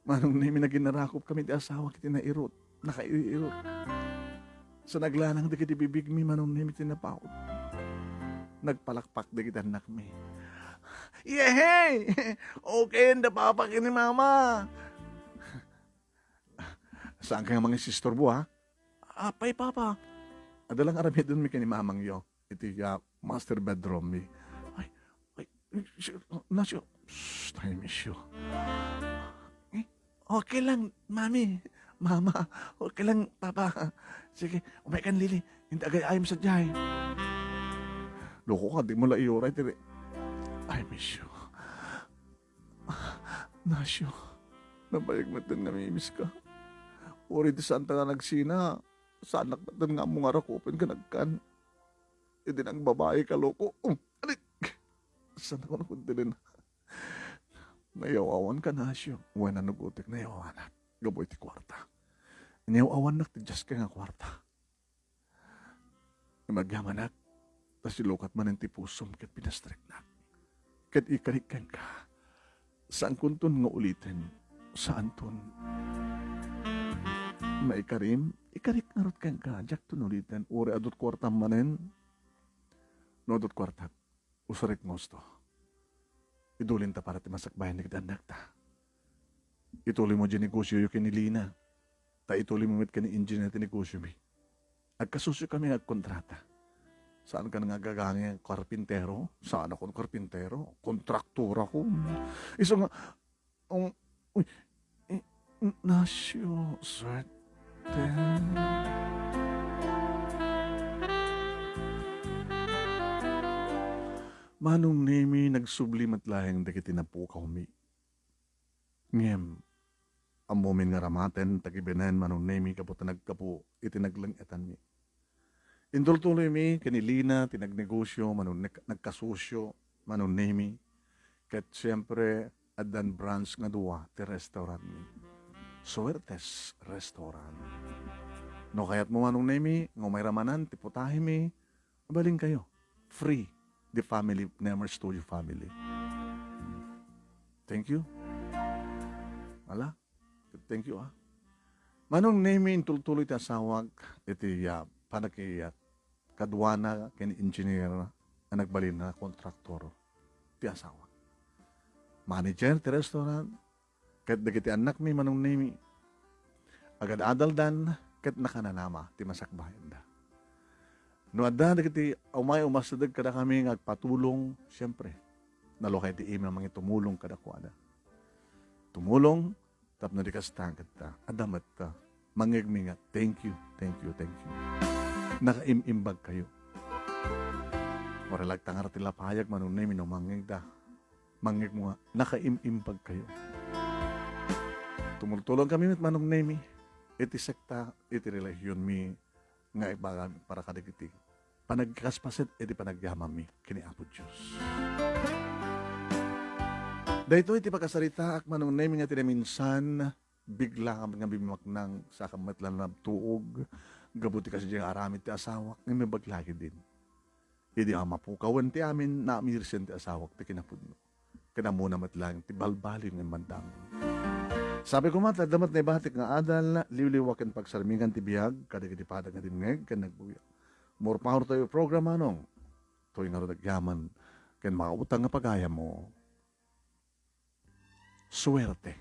Manong Nemi, naginarakop kami ti asawak iti nairut. Nakaiirut. Sa naglanang dagiti bibigmi, Manong Nemi, ti napaut. Nagpalakpak dagiti annakmi. Yehey! Okay, da papa ken ni mama. Saan ka nga mangisisturbo, ha? Apay, papa. Adda lang aramidonmi ken ni mamangyo. Iti, ah, master bedroom mi. Ay, ay, Ignacio, Ignacio. Shh, I miss you. Eh, okay lang, mami, mama. Okay lang, papa. Sige, umay kan, Lili. Inta agay-ayam sadiay. Loko ka, di mo la iuray, tiri. I miss you. Ignacio, nabayag met nga namimiss ka. Uray ti saan ta nga nagsina, saanak met nga ammo nga rakupen ken agkan. Iti nagbabaika, loko. Um, alik! Saan ako nakudilin? Nayaw-awan ka, Ignacio. Wen, ano gutik, nayaw-awanak. Gapu iti kuarta. Nayaw-awannak ti diaska nga kuarta. Imagyamanak, ta silukat manen ti pusom ket pinastriknak. Ket ikarik kenka, saankonton nga uliten, saanton. Maikarim, ikarik ngarud kenka, diakton uliten, uray adut kuartam manen, no adut kuartak, usarek nga usto. Idulinta para ti masakbayan dagiti annakta. Ituloy mo di negosioyo ken ni Lina. Ta ituloy mo met ken ni Engineer ti negosiomi. Agkasusio kami nga agkontrata. Saan ka nga agagangay nga karpintero? Saan ako karpintero? Kontraktor ako. Isu nga, um, uy, i-, Ignacio, suerte. Manong Nemi, nagsubli met laeng dagiti napukawmi. Ngem, ammomin nga ramaten, tagibenen, Manong Nemi, gapu ta naggapu iti nagleng-etanmi. Intultuloymi ken ni Lina ti nagnegosio, Manong Nek-, nagkasusio, Manong Nemi, ket siempre, addan branch nga dua ti restaurantmi. Suertes Restaurant. No kayatmo, Manong Nemi, nga umay ramanan ti putahemi, mabalinkayo. Free. The family, Nemer Studio family. Thank you. Ala, thank you, ah. Manong Nemi, intultuloy ti asawak iti, ah, panaki-, ah, kaduana ken engineer a nagbalin a kontraktor ti asawak. Manager ti restaurant, ket dagiti annakmi, Manong Nemi, agad-adaldan ket nakananama ti masakbayanda. No adda dagiti umay umasideg kadakami nga agpatulong, siempre, nalukay ti email mangitumulong kadakuada. Tumulong tapno di kasta, ket, ah, adda met, ah, mangngegmi nga, "Thank you, thank you, thank you." Nakaim-imbag kayo. Uray lagtangar ti lapayag, Manong Nemi, no mangngegda. Mangngegmo nga, nakaim-imbag kayo. Tumultulong kami met, Manong Nemi, iti sekta, iti relihionmi, nga ibagami para kadagiti panagkaspaset iti panagyamanmi ken ni Apo Dios. Daytoy ti pakasaritaak, Manong Nemi, nga ti naminsan, bigla ka met nga bimaknang, saka met la nabtuog, gapu ti kasdiay nga aramid ti asawak, nga mibaglagidan. Idi a mapukawen ti amin, naamirsen ti asawak ti kinapudno. Ken ammona met laeng ti balbaliw nga immandang. Sabi koma, adda met naibatik nga adal, liwliwa ken pagsarmingan ti biag, kadagiti padagiti nangngeg ken nagbuya. More power to your program, Manong. Toy ngarud agyaman, ken makautang nga pagayammo. Suerte.